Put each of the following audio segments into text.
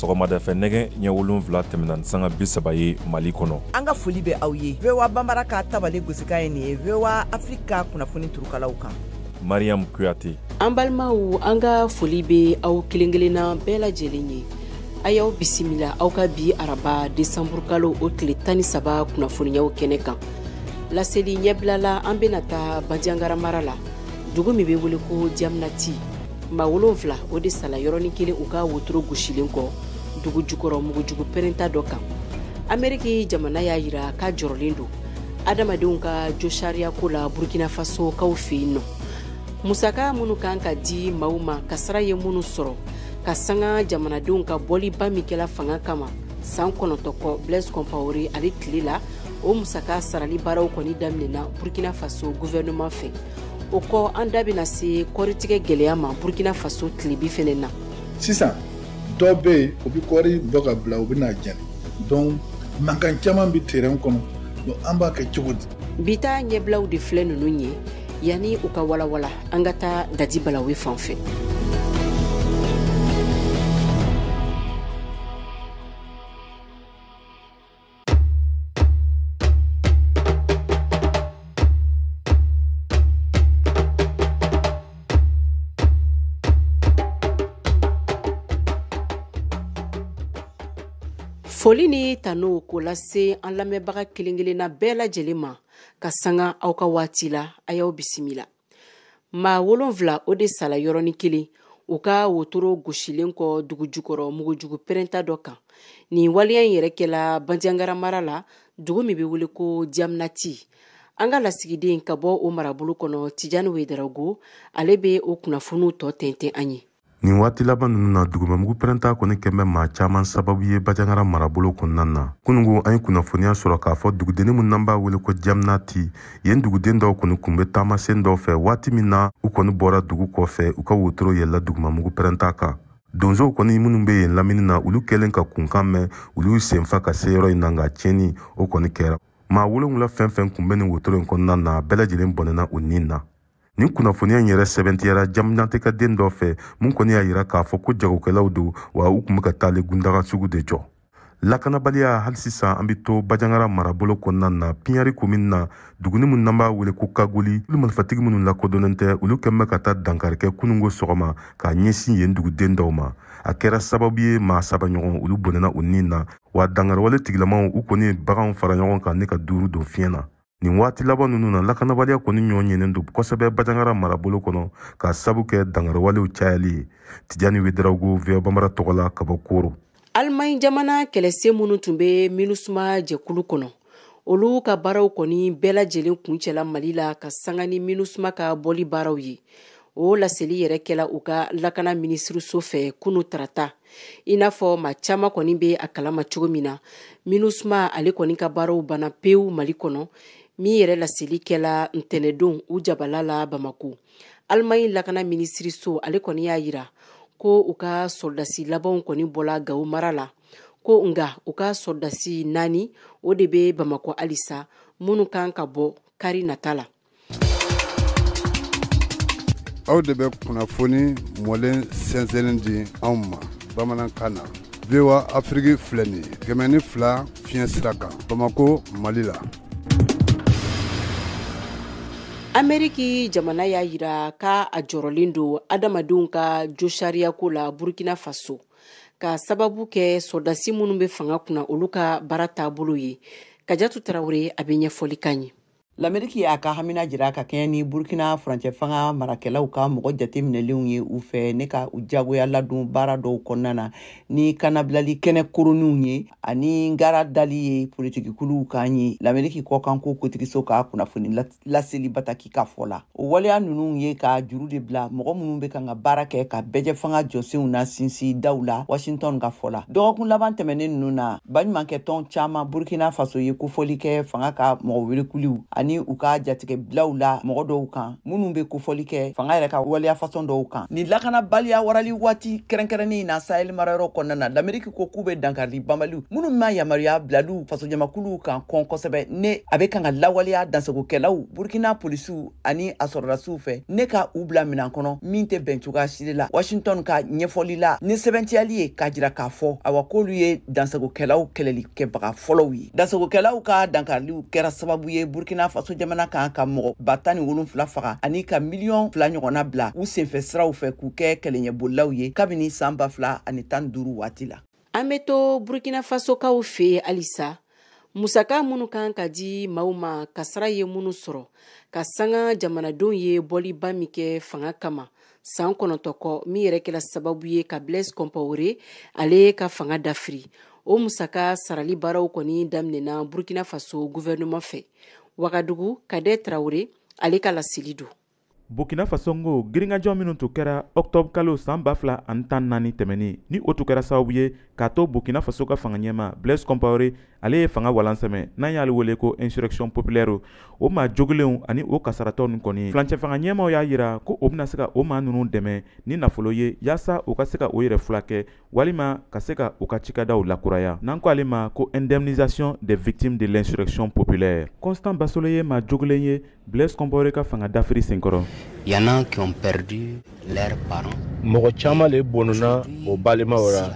Sɔgɔmada fɛ nɛgɛ ɲɛ 7 tɛmɛna ni sanga 30 ye Mali kɔnɔ. An ka foli bɛ aw ye. VOA Banbara ka tabale gosikan ye nin ye VOA Afrique ka kunnafoni turukalaw kan. Mariam Kuyate. An balimaw, an ka foli bɛ aw kelen kelenna bɛɛ lajɛlen ye. A y'aw bisimila aw ka bi araba desanburukalo o tile 13 kunnafoniyaw kɛnɛ kan. Laseli ɲɛbila la, an bɛna taa Bandiagara mara la, dugu min bɛ wele ko Diamnati. Maa 7 o de sala yɔrɔnin kelen u ka wotoro gosilen kɔ dugu jukɔrɔ mugujugu pɛrɛnta dɔ kan. Ameriki jamana y'a yira k'a jɔrɔlen don adamadenw ka josariya ko la Burkina Faso kaw fɛ yen nɔ. Musaka minnu kan ka di maaw ma kasara ye minnu sɔrɔ ka sanga jamanadenw ka bɔliba min kɛla fanga kama san 9 kɔ Blaise Compaoré ale tile la, o musaka sarali baaraw kɔni daminɛna Burkina Faso gouvernement fɛ. O kɔ, an da bɛna se kɔritigɛ gɛlɛya ma Burkina Faso tilebi fɛnɛ na. Sisan dɔw bɛ yen, u bɛ kɔɔri bɔ ka bila, u bɛ n'a jɛni. Donc mankan caman bɛ terrain kɔnɔ, donc an b'a kɛ cogo di? Bi ta ɲɛbilaw de filɛ ninnu ye. Yanni u ka walawala, an ka taa Dadi Balawe fan fɛ. Foli ni tanu k'o lase an lamɛnbaga kelen kelenna bɛɛ lajɛlen ma ka sanga aw ka waati la, a y'aw bisimila. Maa 7 o de sala yɔrɔnin kelen u ka wotoro gosilen kɔ dugu jukɔrɔ mugujugu pɛrɛnta dɔ kan. Nin waleya in yɛrɛ kɛla Bandiagara mara la, dugu min bɛ wele ko Diamnati. An ka lasigiden ka bɔ o marabolo kɔnɔ, Tijani Wedarago, ale bɛ o kunnafoniw tɔ tɛntɛn an ye. Nin waati laban ninnu na, dugumamugu pɛrɛnta kɔni kɛn bɛ maa caman sababu ye Bandiagara marabolo kɔnɔna na. Kunungo an ye kunnafoniya sɔrɔ k'a fɔ dugudenni min n'an b'a wele ko Diamnati, yen duguden dɔw kɔni kun bɛ taamasen dɔw fɛ waati min na u kɔni bɔra dugu kɔfɛ, u ka wotoro yɛlɛla dugumamugu pɛrɛnta kan. Donsow kɔni minnu bɛ yen lamini na, olu kɛlen ka kunkan mɛn, olu y'u senfa ka se yɔrɔ in na, nka tiɲɛni o kɔni kɛra. Maa 7 fɛn fɛn kun bɛ nin wotoro in kɔnɔna na, bɛɛ lajɛlen bɔnɛna u nin na. Nin kunnafoniya in yɛrɛ sɛbɛntiyara Diamnati ka den dɔ fɛ, mun kɔni y'a yira k'a fɔ ko jagokɛlaw don, wa u kun bɛ ka taale gundaga sugu de jɔ. Lakanabaliya hali sisan an bɛ to Bandiagara marabolo kɔnɔna na, Piɲari komin na, duguni min n'an b'a wele ko Kagoli, olu marifatigi minnu lakodɔnnen tɛ, olu kɛn bɛ ka taa dankari kɛ kunungo sɔgɔma k'a ɲɛsin yen duguden dɔw ma. A kɛra sababu ye maa 3 ɲɔgɔn olu bɔnɛna u nin na, wa dankariwale tigilamaw u kɔni ye baganw fara ɲɔgɔn kan ne ka 5 don fiɲɛ na. Nin waati laban ninnu na, lakanabaliya kɔni ɲɔ ɲɛnen don kosɛbɛ Bandiagara marabolo kɔnɔ k'a sabu kɛ dankariwalew cayali ye. Tijani Wedarago, VOA Banbara tɔgɔ la ka bɔ Koro. Alimaɲi jamana kɛlɛsen minnu tun bɛ MINUSMA jɛkulu kɔnɔ, olu ka baaraw kɔni bɛɛ lajɛlen kuncɛla Mali la ka sanga ni MINUSMA ka bɔli baaraw ye. O laseli yɛrɛ kɛla u ka lakana minisiriso fɛ kunu tarata. I n'a fɔ maa caman kɔni bɛ a kalama cogo min na, MINUSMA ale kɔni ka baaraw banna pewu Mali kɔnɔ, min yɛrɛ laseli kɛla ntɛnɛdon u jabala la Bamako. Alimaɲi lakana minisiriso ale kɔni y'a yira ko u ka sɔrɔdasi labanw kɔni bɔla Gawo mara la, ko nka u ka sɔrɔdasi 4 o de bɛ Bamako halisa, minnu kan ka bɔ kari nata la. Aw de bɛ kunnafoni mɔlen sɛnsɛnnen di anw ma bamanankan na. VOA Afrique filɛ nin ye 102 fiɲɛ sira kan Bamako, Mali la. Ameriki jamana y'a yira k'a a jɔrɔlen don adamadenw ka josariya ko la Burkina Faso, ka sababu kɛ sɔrɔdasi minnu bɛ fanga kunna olu ka baara taabolo ye. Kajatu Tarawele a bɛ ɲɛfɔli k'an ye. L'Amérique y'a ka hamina jira ka kɛɲɛ ni Burkina furancɛ fanga marakɛlaw ka mɔgɔ jateminɛlenw ye u fɛ ne ka u jagoya ladon baara dɔw kɔnɔna na ni kanabilali kɛnɛ koroninw ye ani ngara dali ye politikikuluw kan ye. L'Amérique kɔkanko kotigiso ka kunnafoni laseli bataki ka fɔ la. O waleya ninnu ye ka juru de bila mɔgɔ minnu bɛ kan ka baara kɛ ka bɛɛjɛ fanga jɔsenw na sinsin daw la Washington ka fɔ la. Dɔgɔkun laban tɛmɛnen ninnu na, baɲumankɛ tɔn caman Burkina Faso ye kofɔli kɛ fanga ka mɔgɔ welekuliw ani ani u ka jatigɛbilaw la mɔgɔ dɔw kan minnu bɛ kofɔli kɛ fanga yɛrɛ ka waleya fasɔn dɔw kan. Nin lakanabaliya warali waati kɛrɛnkɛrɛnnen in na Sahel marayɔrɔ kɔnɔna na, Lameriki ko k'u bɛ dankarili banbaliw minnu ma yamaruya bilaliw fasojamakuluw kan kɔn kosɛbɛ, ne a bɛ kan ka lawaleya dansagokɛlaw Burkina polisiw ani a sɔrɔdasiw fɛ, ne ka u bila minan kɔnɔ min tɛ bɛn cogoya si la. Washington ka ɲɛfɔli la ni sɛbɛntiyali ye k'a jira k'a fɔ awa k'olu ye dansagokɛlaw kɛlɛli kɛbaga fɔlɔw ye. Dansagokɛlaw ka dankariliw kɛra sababu ye Burkina Faso jamana kan ka mɔgɔ 17,000 faga ani ka 2 miliyɔn ɲɔgɔnna bila u senfɛ siraw fɛ k'u kɛ kɛlɛɲɛbolilaw ye kabini san 2015 waati la. An bɛ to Burkina Fasokaw fɛ yen halisa. Musaka minnu kan ka di maaw ma kasara ye minnu sɔrɔ ka sanga jamanadenw ye bɔliba min kɛ fanga kama san 9 kɔ, min yɛrɛ kɛra sababu ye ka Blaise Compaoré ale ka fanga dafiri, o musaka sarali baaraw kɔni daminɛna Burkina Faso gouvernement fɛ. Wagadugu, Kadɛ Traoré ale ka laseli don. Burkina Faso ngo girinkajɔ minnu tun kɛra octobre kalo san 2014 tɛmɛnen, ni o tun kɛra sababu ye k'a to Burkina Faso ka fanga ɲɛma Blaise Compaoré ale ye fanga walansɛmɛ, n'an y'ale wele ko insurrection populaire. O maa jogilenw ani o kasaratɔ ninnu kɔni, furancɛ fanga ɲɛmaw y'a jira ko o bɛna se ka o maa ninnu dɛmɛ ni nafolo ye yaasa u ka se ka o yɛrɛ furakɛ walima ka se ka u ka cikɛdaw lakuraya, n'an ko ale ma ko indemnisation des victimes de l'insurrection populaire. Constant Basolo ye maa jogilen ye Blaise Compaoré ka fanga dafiri senkɔrɔ. Il y en a qui ont perdu leurs parents. Mɔgɔ caman le bɔnna o balimaw ra.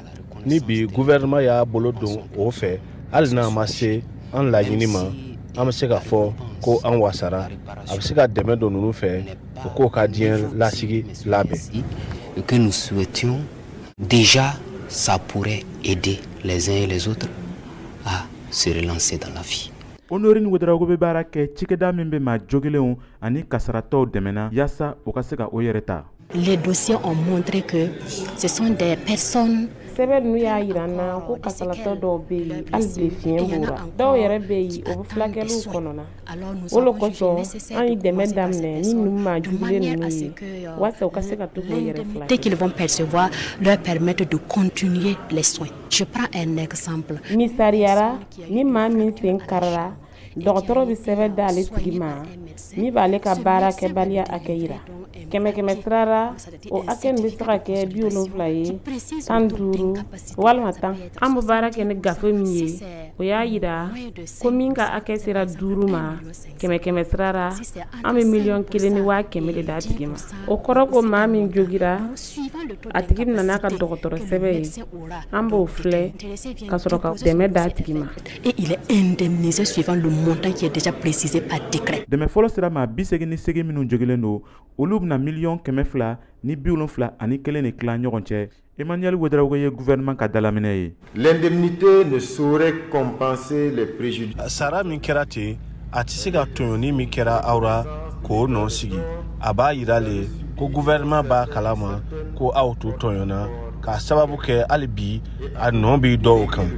Ni bi gouvernement y'a bolo don o fɛ, hali n'a ma se an laɲini ma, an bɛ se k'a fɔ ko an wasara. A bɛ se ka dɛmɛ don ninnu fɛ o k'o ka diɲɛ lasigi labɛn. Que nous souhaitions déjà, ça pourrait aider les uns et les autres à se relancer dans la vie. Honorine Ouedraogo bɛ baara kɛ cikɛda min bɛ maa jogilenw ani kasaratɔw dɛmɛna yaasa u ka se ka o yɛrɛ ta. Les dossiers ont montré que ce sont des personnes. Sɛbɛn ninnu y'a jira n na ko kasaratɔ dɔw bɛ yen hali bi fiɲɛ b'u ra, dɔw yɛrɛ bɛ yen o bɛ furakɛliw kɔnɔna. O de kosɔn an ye dɛmɛ daminɛ ni ninnu maa jugulen ninnu ye walasa u ka se ka to k'u yɛrɛ furakɛ. Qu'ils vont percevoir leur permettre de continuer les soins. Je prends un exemple. Misaliyara, ni maa min sen karila, dɔgɔtɔrɔ bɛ sɛbɛn d'ale tigi ma min b'ale ka baara kɛbaliya hakɛ jira. 100 sira la, o hakɛ nin bɛ se ka kɛ 70 ye, 15 walima 10. An bɛ baara kɛ ni gafe min ye, o y'a jira ko min ka hakɛ sera 5 ma 100 sira la, an bɛ 1,1 million de d'a tigi ma. O kɔrɔ ko maa min jogira, a tigi bɛ na n'a ka dɔgɔtɔrɔ sɛbɛn ye, an b'o filɛ ka sɔrɔ ka dɛmɛ d'a tigi ma. Et il est indemnisé suivant le montant qui est déjà précisé par décret. Dɛmɛ fɔlɔ sera maa 88 minnu jogilen don, olu bɛna 271 million de tila ɲɔgɔn cɛ. Emmanuel Ouedraogo ye gouvernement ka dalaminɛ ye. L'indemnité ne saurait compenser les préjudices. Sara min kɛra ten, a tɛ se ka tɔɲɔni min kɛra aw ra k'o nɔ sigi. A b'a yira le ko gouvernement b'a kalama ko aw t'u tɔɲɔna, k'a sababu kɛ hali bi a nɔ bɛ dɔw kan.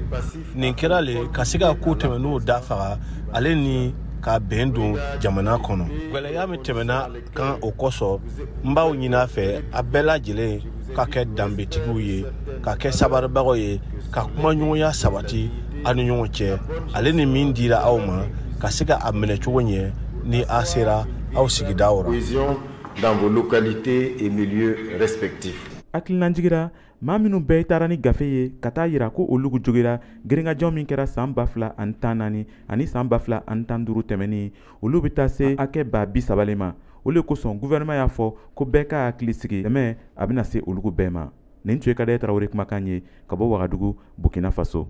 Nin kɛra le ka se ka ko tɛmɛn'o da faga ale ni ka bɛn don jamana kɔnɔ. Gwɛlɛya min tɛmɛna kan o kosɔn, n b'aw ɲini a fɛ a bɛɛ lajɛlen ka kɛ danbetigiw ye, ka kɛ sabaribagaw ye, ka kumaɲɔgɔnya sabati aw ni ɲɔgɔn cɛ, ale ni min dira aw ma ka se ka a minɛcogo ɲɛ ni a sera aw sigidaw ra. Dans vos localités et milieux respectifs. Hakilinajigira maa minnu bɛɛ taara ni gafe ye ka taa yira ko olu jogira girinkajɔ min kɛra san 2014 ani san 2015 tɛmɛnen, olu bɛ taa se hakɛ 30,000 ma. O de kosɔn gouvernement y'a fɔ ko bɛɛ ka hakili sigi, dɛmɛ a bɛna se olu bɛɛ ma. Nin tun ye Kadɛ Tarawele kumakan ye ka bɔ Wagadugu, Burkina Faso.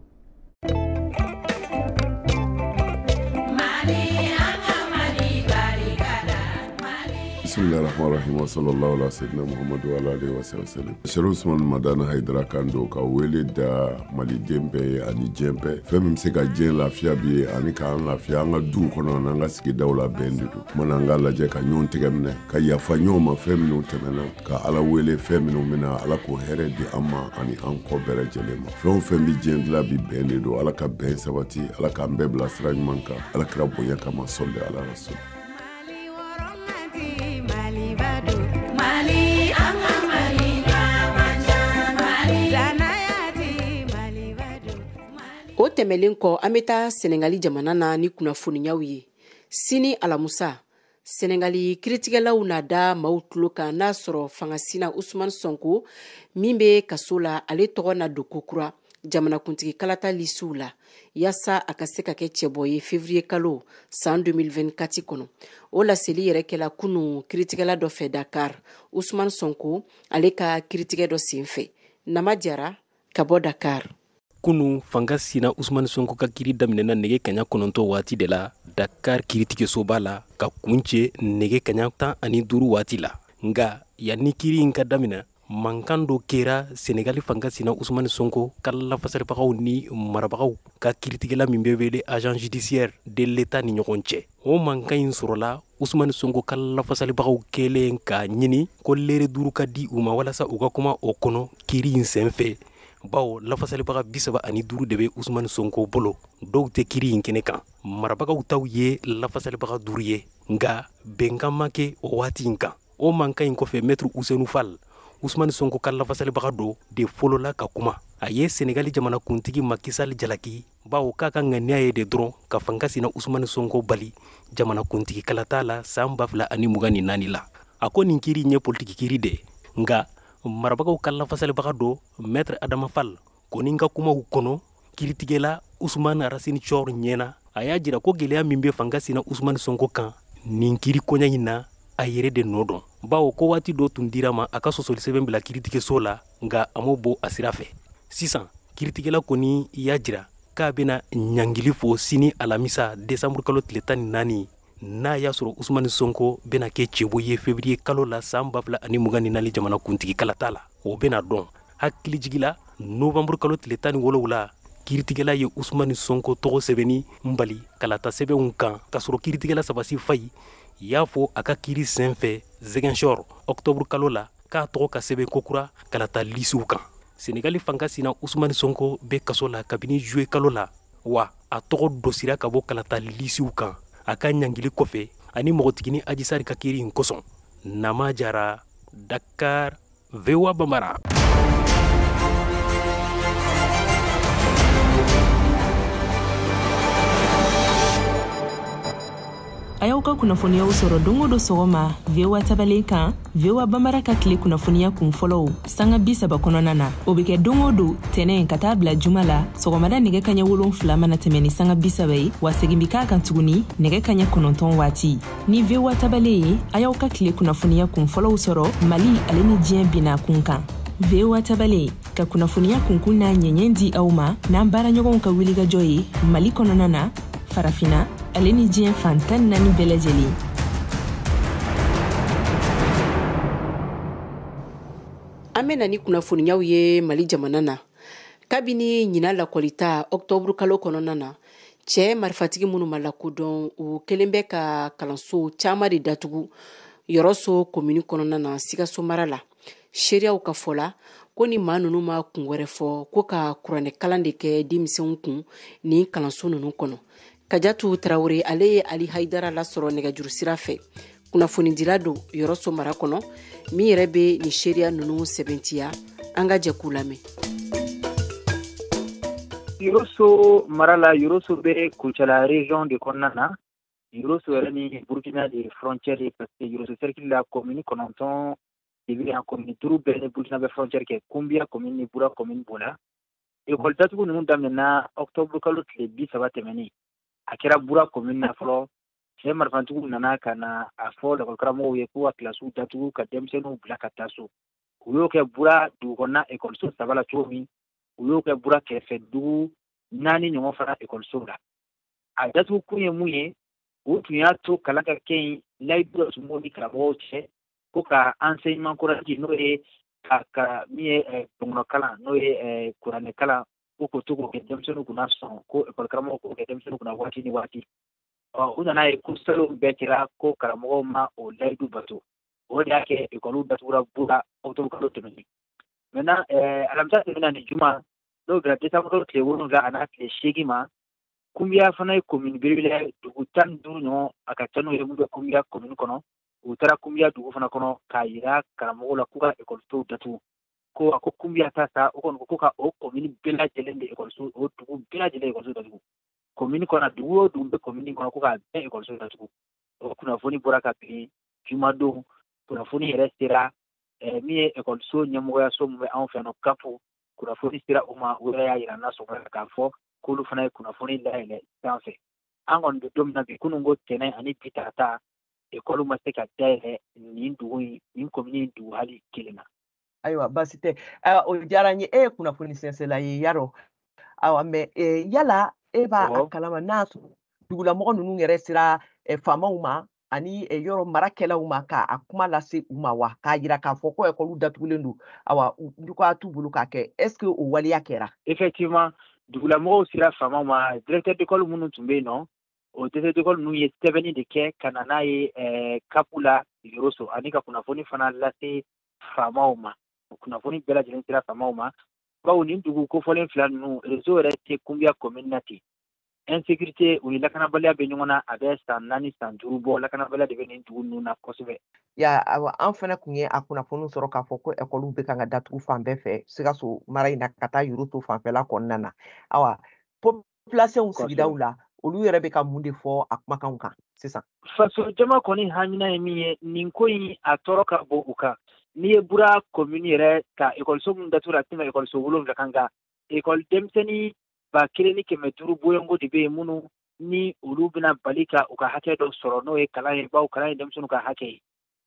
Bismillahirrahmanirrahim wa sallallahu ala sayyidina Muhammadu wa ala alihi wa sallam. Chérif Ousmane Madani Haidara kan don ka wele da maliden bɛɛ ye ani diɲɛ bɛɛ. Fɛn min bɛ se ka diɲɛ lafiya bi ye ani k'an lafiya an ka duw kɔnɔ n'an ka sigidaw la bɛn de don. Kumana an k'a lajɛ ka ɲɔgɔn tɛgɛ minɛ, ka yafa ɲɔgɔn ma fɛn minnu tɛmɛna, ka Ala wele fɛn minnu bɛna, Ala k'o hɛrɛ di an ma ani an kɔ bɛɛ lajɛlen ma. Fɛn o fɛn bɛ diɲɛ dilan bi bɛn de don. Ala ka bɛn sabati, Ala k'an bɛɛ bila sira ɲuman kan, Ala kira bonya kama, sɔli ala rasul. O tɛmɛlen kɔ, an bɛ taa Senegali jamana na ni kunnafoniyaw ye. Sini alamusa, Senegali kiritigɛlaw na da maaw tulo kan n'a sɔrɔ fangasina Usumani Sɔnko min bɛ kaso la, ale tɔgɔ na don kokura jamanakuntigi kalata lisiw la, yaasa a ka se ka kɛ cɛbɔ ye février kalo san 2024 kɔnɔ. O laseli yɛrɛ kɛla kunu kiritigɛla dɔ fɛ Dakar, Usumani Sɔnko ale ka kiritigɛ dɔ sen fɛ. Nama Jara ka bɔ Dakar. Kunu fanga sina Usumani Sonko ka kiri daminɛna nɛgɛ kaɲa 9 waati de la Dakar kiritigɛsoba la, ka kuncɛ nɛgɛ kaɲa 15 waati la. Nga yanni kiri in ka daminɛ, mankan dɔ kɛra Senegali fanga sina Usumani Sonko ka lafasalibagaw ni marabagaw ka kiritigɛla min bɛ wele agent judiciaire de l'État ni ɲɔgɔn cɛ. O mankan in sɔrɔla Usumani Sonko ka lafasalibagaw kɛlen k'a ɲini ko lɛrɛ 5 ka di u ma walasa u ka kuma o kɔnɔ kiri in senfɛ, bawo lafasalibaga 35 de bɛ Usumani Sonko bolo, dɔw tɛ kiri in kɛnɛ kan. Marabagaw taw ye lafasalibaga 5 ye, nka bɛnkan ma kɛ o waati in kan. O mankan in kɔfɛ, Maître Ousseynou Fall, Usumani Sonko ka lafasalibaga dɔ de fɔlɔla ka kuma. A ye Senegali jamanakuntigi Macky Sall jalaki, bawo k'a ka ŋaniya ye de dɔrɔn ka fanga sina Usumani Sonko bali jamanakuntigi kalata la san 2024 la. A ko nin kiri in ye politiki kiri de, nka marabagaw ka lafasalibaga dɔ Maître Adama Fall kɔni ka kumaw kɔnɔ kiritigɛla Usumani Racine Thior ɲɛna, a y'a jira ko gɛlɛya min bɛ fanga sina Usumani Sonko kan nin kiri koɲa in na, a yɛrɛ de nɔ dɔn, bawo ko waati dɔ tun dira ma a ka sɔsɔli sɛbɛn bila kiritigɛso la, nka a m'o bɔ a sira fɛ. Sisan kiritigɛla kɔni y'a jira k'a bɛna ɲangili fɔ sini alamisa desanburu kalo tile 14, n'a y'a sɔrɔ Usumani Sonko bɛna kɛ cɛbɔ ye février kalo la san 2024 jamana kuntigi kalata la, o bɛna dɔn. Hakilijigi la, novembre kalo tile 17, kiritigɛla ye Usumani Sonko tɔgɔ sɛbɛnni bali kalata sɛbɛnw kan, k'a sɔrɔ kiritigɛla Sabasi Fayi y'a fɔ a ka kiri senfɛ Ziguinchor octobre kalo la k'a tɔgɔ ka sɛbɛn kokura kalata lisiw kan. Senegali fanga sina Usumani Sonko bɛ kaso la kabini juillet kalo la, wa a tɔgɔ dosira ka bɔ kalata lisiw kan a ka ɲangili kɔfɛ ani mɔgɔtigini Adji Sarr ka kiri in kosɔn. Nama Jara, Dakar, VOA Bambara. A y'aw ka kunnafoniyaw sɔrɔ don o don sɔgɔma VOA tabalen kan, VOA Bambara ka tile kunnafoniya kun fɔlɔw sanga 30 kɔnɔna na. O bɛ kɛ don o don tɛnɛn ka taa bila juma la sɔgɔmada nɛgɛ kaɲɛ 7 mana tɛmɛ ni sanga 30 ye, wa segin bɛ k'a kan tuguni nɛgɛ kaɲɛ 9 waati. Ni VOA tabalen ye, a y'aw ka tile kunnafoniya kun fɔlɔw sɔrɔ Mali ale ni diɲɛ binna kun kan. VOA tabalen ka kunnafoniya kunkun n'a ɲɛɲɛ di aw ma n'an baaraɲɔgɔnw ka wulikajɔ ye Mali kɔnɔna na, Farafina ale ni diɲɛ fan 14 bɛɛ lajɛlen. An bɛ na ni kunnafoniyaw ye Mali jamana na. Kabini ɲinan lakɔlita octobre kalo kɔnɔna na, cɛ marifatigi minnu ma lakodɔn, u kelen bɛ ka kalanso caman de datugu Yɔrɔso komini kɔnɔna na Sikaso mara la. Seereyaw ka fɔ la ko ni maa ninnu ma kun wɛrɛ fɔ ko ka kuranɛkalan de kɛ denmisɛnw kun nin kalanso ninnu kɔnɔ. Kajatu Tarawele ale ye Ali Haidara lasɔrɔ nɛgɛjuru sira fɛ, kunnafonidila don Yɔrɔso mara kɔnɔ, min yɛrɛ bɛ nin seereya ninnu sɛbɛntiya. An ka jɛ k'u lamɛn. Yɔrɔso mara la, Yɔrɔso bɛ Kucala région de kɔnɔna na. Yɔrɔso yɛrɛ ni Burkina de frontière ye, parce que Yɔrɔso cercle la commune 9 de bɛ yan, commune 5 bɛɛ ni Burkina bɛ frontière kɛ, Kunbiya commune ni Bura commune b'o la. École datugu ninnu daminɛna octobre kalo tile 30 tɛmɛnen. A kɛra Bura commune na fɔlɔ. Cɛ marifantigiw nana ka na a fɔ lakɔlikaramɔgɔw ye k'u ka kilasiw datugu ka denmisɛnninw bila ka taa so. U y'o kɛ Bura dugukɔnɔna ekɔliso 3 la cogo min, u y'o kɛ Bura kɛrɛfɛ dugu 4 ɲɔgɔn fana ekɔliso la. A datugu kun ye mun ye? U tun y'a to kalan ka kɛ yen, layidu dɔ tun b'u ni karamɔgɔw cɛ ko ka enseignement coranique, n'o ye ka min ye dɔnkɔnɔkalan, n'o ye kuranɛkalan, ko k'o to k'o kɛ denmisɛnninw kunna sɔn, ko ekɔli karamɔgɔw k'o kɛ denmisɛnninw kunna waati ni waati. Ɔ u nana ye ko salon bɛɛ kɛra ko karamɔgɔw ma o layidu bato. O de y'a kɛ ekɔliw datugura Bura octobre kalo tɛmɛnen. Maintenant alamisa tɛmɛna ni juma, n'o bɛnna décembre kalo tile 7 a n'a tile 8 ma, Kunbiya fana ye commune belebele dugu 15 ɲɔgɔn a ka ca n'o ye mun bɛ Kunbiya commune kɔnɔ. U taara Kunbiya dugu fana kɔnɔ k'a yira karamɔgɔw la k'u ka ekɔlisow datugu. Ko a ko Kunbiya ta sa, o kɔni ko ka o commune bɛɛ lajɛlen de ekɔliso, o dugu bɛɛ lajɛlen ekɔliso datugu. Commune kɔnɔ, dugu o dugu bɛ commune kɔnɔ, ko k'a bɛɛ ekɔliso datugu. O kunnafoni bɔra ka bin jumadon. Kunnafoni yɛrɛ sera min ye ekɔliso ɲɛmɔgɔyaso min bɛ anw fɛ yan nɔ, CAP, kunnafoni sera o ma. O yɛrɛ y'a yira n na sɔgɔma k'a fɔ k'olu fana ye kunnafoni dayɛlɛ sanfɛ. An kɔni bɛ don min na bi, kunun ko tɛnɛn ani bi tarata, ekɔli ma se ka dayɛlɛ nin dugu in, nin commune in dugu hali kelen na. Ayiwa, baasi tɛ. Ayiwa, o diyara n ye. E ye kunnafoni sɛnsɛnla ye yarɔ. Ayiwa, mais yala e b'a kalama n'a sɔrɔ dugulamɔgɔ ninnu yɛrɛ sera faamaw ma ani yɔrɔ marakɛlaw ma k'a kuma lase u ma wa, k'a yira k'a fɔ ko ekɔliw datugulen don, awa k'a t'u bolo k'a kɛ, est ce que o waleya kɛra? Effectivement, dugulamɔgɔw sera faamaw ma. Directeur d'école minnu tun bɛ yen nɔ, o directeur d'école ninnu ye sɛbɛnni de kɛ ka na n'a ye CAP la Yoroso, ani ka kunnafoni fana lase faamaw ma. Kunnafoni bɛɛ lajɛlen sera faamaw ma, bawo nin dugu kofɔlen fila ninnu, réseau yɛrɛ tɛ Kunbiya commune na ten. Insécurité, u ni lakanabaliya bɛ ɲɔgɔn na, a bɛ san 4, san 5 bɔ, lakanabaliya de bɛ nin dugu ninnu na kosɛbɛ. Ya, awa, an fana tun ye a kunnafoniw sɔrɔ k'a fɔ ko ekɔliw bɛ kan ka datugu fan bɛɛ fɛ Sikaso mara in na ka taa Yoroso fanfɛla kɔnɔna na. Awa, population sigidaw la, olu yɛrɛ bɛ ka mun de fɔ a kumakanw kan sisan? Faso jama kɔni hamina ye min ye, nin ko in a tɔɔrɔ ka bon u kan. N'i ye Bura commune yɛrɛ ta, ekɔliso min datugura, a tɛmɛ ekɔliso 7 kan, nka ekɔli denmisɛnnin 1500 boyongo de bɛ yen minnu ni olu bɛna bali ka u ka hakɛ dɔ sɔrɔ, n'o ye kalan ye, bawo kalan ye denmisɛnninw ka hakɛ ye.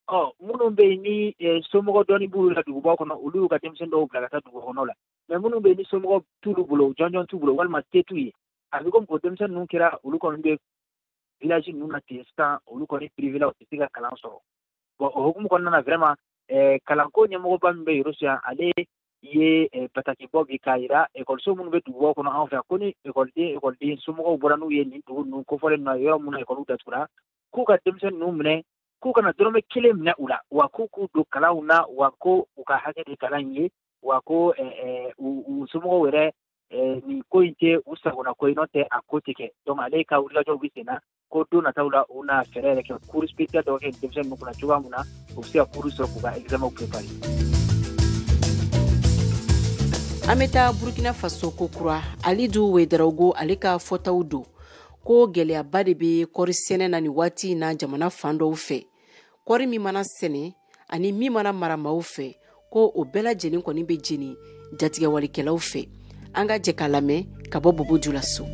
Ɔ minnu bɛ yen ni somɔgɔ dɔɔni b'olu la dugubaw kɔnɔ, olu y'u ka denmisɛnnin dɔw bila ka taa dugu kɔnɔ la. Mais minnu bɛ yen ni somɔgɔ t'olu bolo, jɔnjɔn t'u bolo, walima se t'u ye, a bɛ komi o denmisɛnnin ninnu kɛra, olu kɔni bɛ village ninnu na ten sisan, olu kɔni privé la, u tɛ se ka kalan sɔrɔ. Bon, o hukumu kɔnɔna na, vraiment, kalanko ɲɛmɔgɔba min bɛ Yoroso yan, ale ye bataki bɔ bi k'a yira ekɔliso minnu bɛ dugubaw kɔnɔ anw fɛ yan, ko ni ekɔliden somɔgɔw bɔra n'u ye nin dugu ninnu kofɔlen ninnu na, yɔrɔ minnu na ekɔliw datugura, k'u ka denmisɛnnin ninnu minɛ, k'u kana dɔrɔmɛ kelen minɛ u la, wa k'u k'u don kalanw na, wa ko u ka hakɛ de kalan in ye, wa ko u somɔgɔw yɛrɛ, nin ko in tɛ u sagona ko ye, n'o tɛ a ko tɛ kɛ. Donc ale ka wulikajɔw bɛ sen na, ko don nataw la u na fɛɛrɛ yɛrɛ kɛ, cours spécial dɔw kɛ denmisɛnnin ninnu kunna cogoya min na u bɛ se ka cours sɔrɔ k'u ka examen préparer. An bɛ taa Burkina Faso ko kura. Alidu Wedarawogo, ale ka fɔtaw don ko gɛlɛyaba de bɛ kɔɔri sɛnɛ na nin waati in na jamana fan dɔw fɛ. Kɔɔri min mana sɛnɛ ani min mana mara maaw fɛ, ko o bɛɛ lajɛlen kɔni bɛ jeni jatigɛwalikɛlaw fɛ. An ka jɛ k'a lamɛn ka bɔ Bobo Julaso.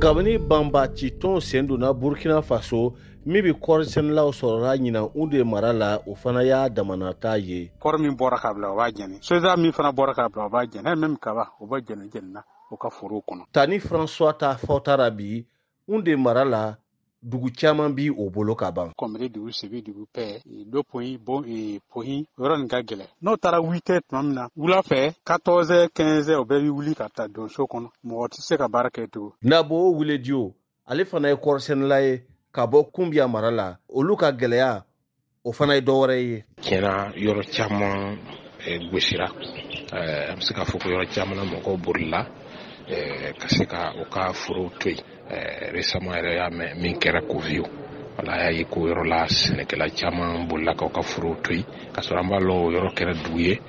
Kabini banbacitɔn sen donna Burkina Faso, min bɛ kɔɔri sɛnɛlaw sɔrɔla ɲinan u de mara la, o fana y'a damanata ye. Kɔɔri min bɔra k'a bila, o b'a jɛni. Soja min fana bɔra k'a bila, o b'a jɛni. Même kaba, o b'a jɛni jɛnina o ka forow kɔnɔ. Tani François ta fɔta ra bi, u de mara la, dugu caman bi o bolo ka ban. Kɔmiri dugu, Sibi dugu, pɛ do poyi bon poyi, yɔrɔ nin ka gɛlɛn. N'o taara 8 heures tuma min na, wula fɛ 14 heures, 15 heures, o bɛɛ bɛ wuli ka taa don so kɔnɔ. Mɔgɔ tɛ se ka baara kɛ tugun. Nabo Wuledio, ale fana ye kɔɔrisɛnɛla ye ka bɔ Kunbiya mara la. Olu ka gɛlɛya, o fana ye dɔwɛrɛ ye. Tiɲɛna, yɔrɔ caman gosira. An bɛ se k'a fɔ ko yɔrɔ caman na mɔgɔw bolila ka se ka u ka forow to yen. Récemment yɛrɛ y'a mɛn min kɛra Kovio, wala a y'a ye ko yɔrɔ la sɛnɛkɛla caman bolila k'aw ka forow to yen, k'a sɔrɔ an b'a lɔn o yɔrɔ kɛra dugu ye,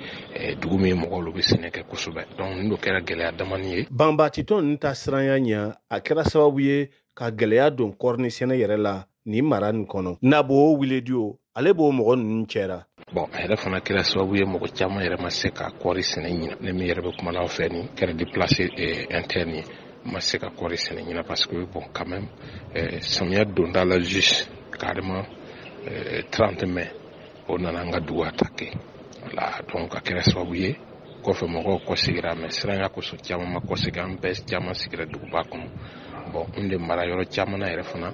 dugu min mɔgɔw olu bɛ sɛnɛ kɛ kosɛbɛ. Donc nin dɔ kɛra gɛlɛya damani ye. Banbacitɔn ninnu ta siranya ɲɛ, a kɛra sababu ye ka gɛlɛya don kɔɔri ni sɛnɛ yɛrɛ la nin mara nin kɔnɔ. Nabo Wuledio, ale b'o mɔgɔ ninnu cɛra. Bon, a yɛrɛ fana kɛra sababu ye mɔgɔ caman yɛrɛ ma se ka kɔɔri sɛnɛ ɲina. Ne min yɛrɛ bɛ kuma n'aw fɛ nin kɛra déplacé interne ye, ma se ka kɔɔri sɛnɛ ɲina parce que bon, quand même, samiya donda la, juste carrément 30 mai, o nana an ka dugu attaqué. Voilà, donc a kɛra sababu ye kɔfɛ mɔgɔw kɔsegira, mais siranya kosɔn caman ma kɔsegin, an bɛɛ caman sigira duguba kɔnɔ. Bon, n de mara yɔrɔ caman na yɛrɛ fana,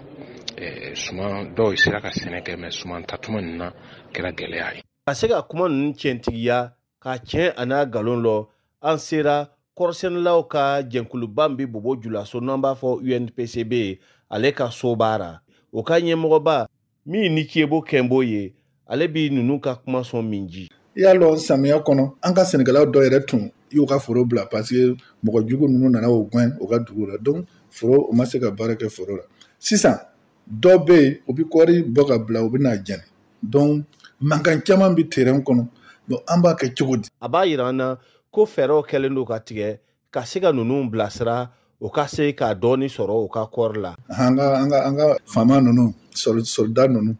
suman dɔw sera ka sɛnɛ kɛ, mais suman tatuma nin na kɛra gɛlɛya ye. Ka se ka kuma ninnu tiɲɛtigiya k'a tiɲɛ a n'a nkalon lɔ, an sera kɔɔrisɛnɛlaw ka jɛnkuluba min bɛ Bobo Julaso, n'an b'a fɔ UNPCB, ale ka sobaara. O ka ɲɛmɔgɔba min ni Cebo Kɛnbo ye, ale bi ninnu ka kuma sɔn min ji. I y'a lɔn, samiya kɔnɔ, an ka sɛnɛkɛlaw dɔ yɛrɛ tun y'u ka foro bila parce que mɔgɔ jugu ninnu nana o gɛn u ka dugu la. Donc foro, u ma se ka baara kɛ foro la. Sisan dɔw bɛ yen, u bɛ kɔɔri bɔ ka bila, u bɛ n'a jɛni. Donc mankan caman bɛ terrain kɔnɔ. Donc an b'a kɛ cogo di? A b'a yira an na ko fɛɛrɛw kɛlen don ka tigɛ. ka se ka ninnu bilasira o ka se ka dɔɔni sɔrɔ u ka kɔɔri la. An ka faama ninnu, soldat ninnu,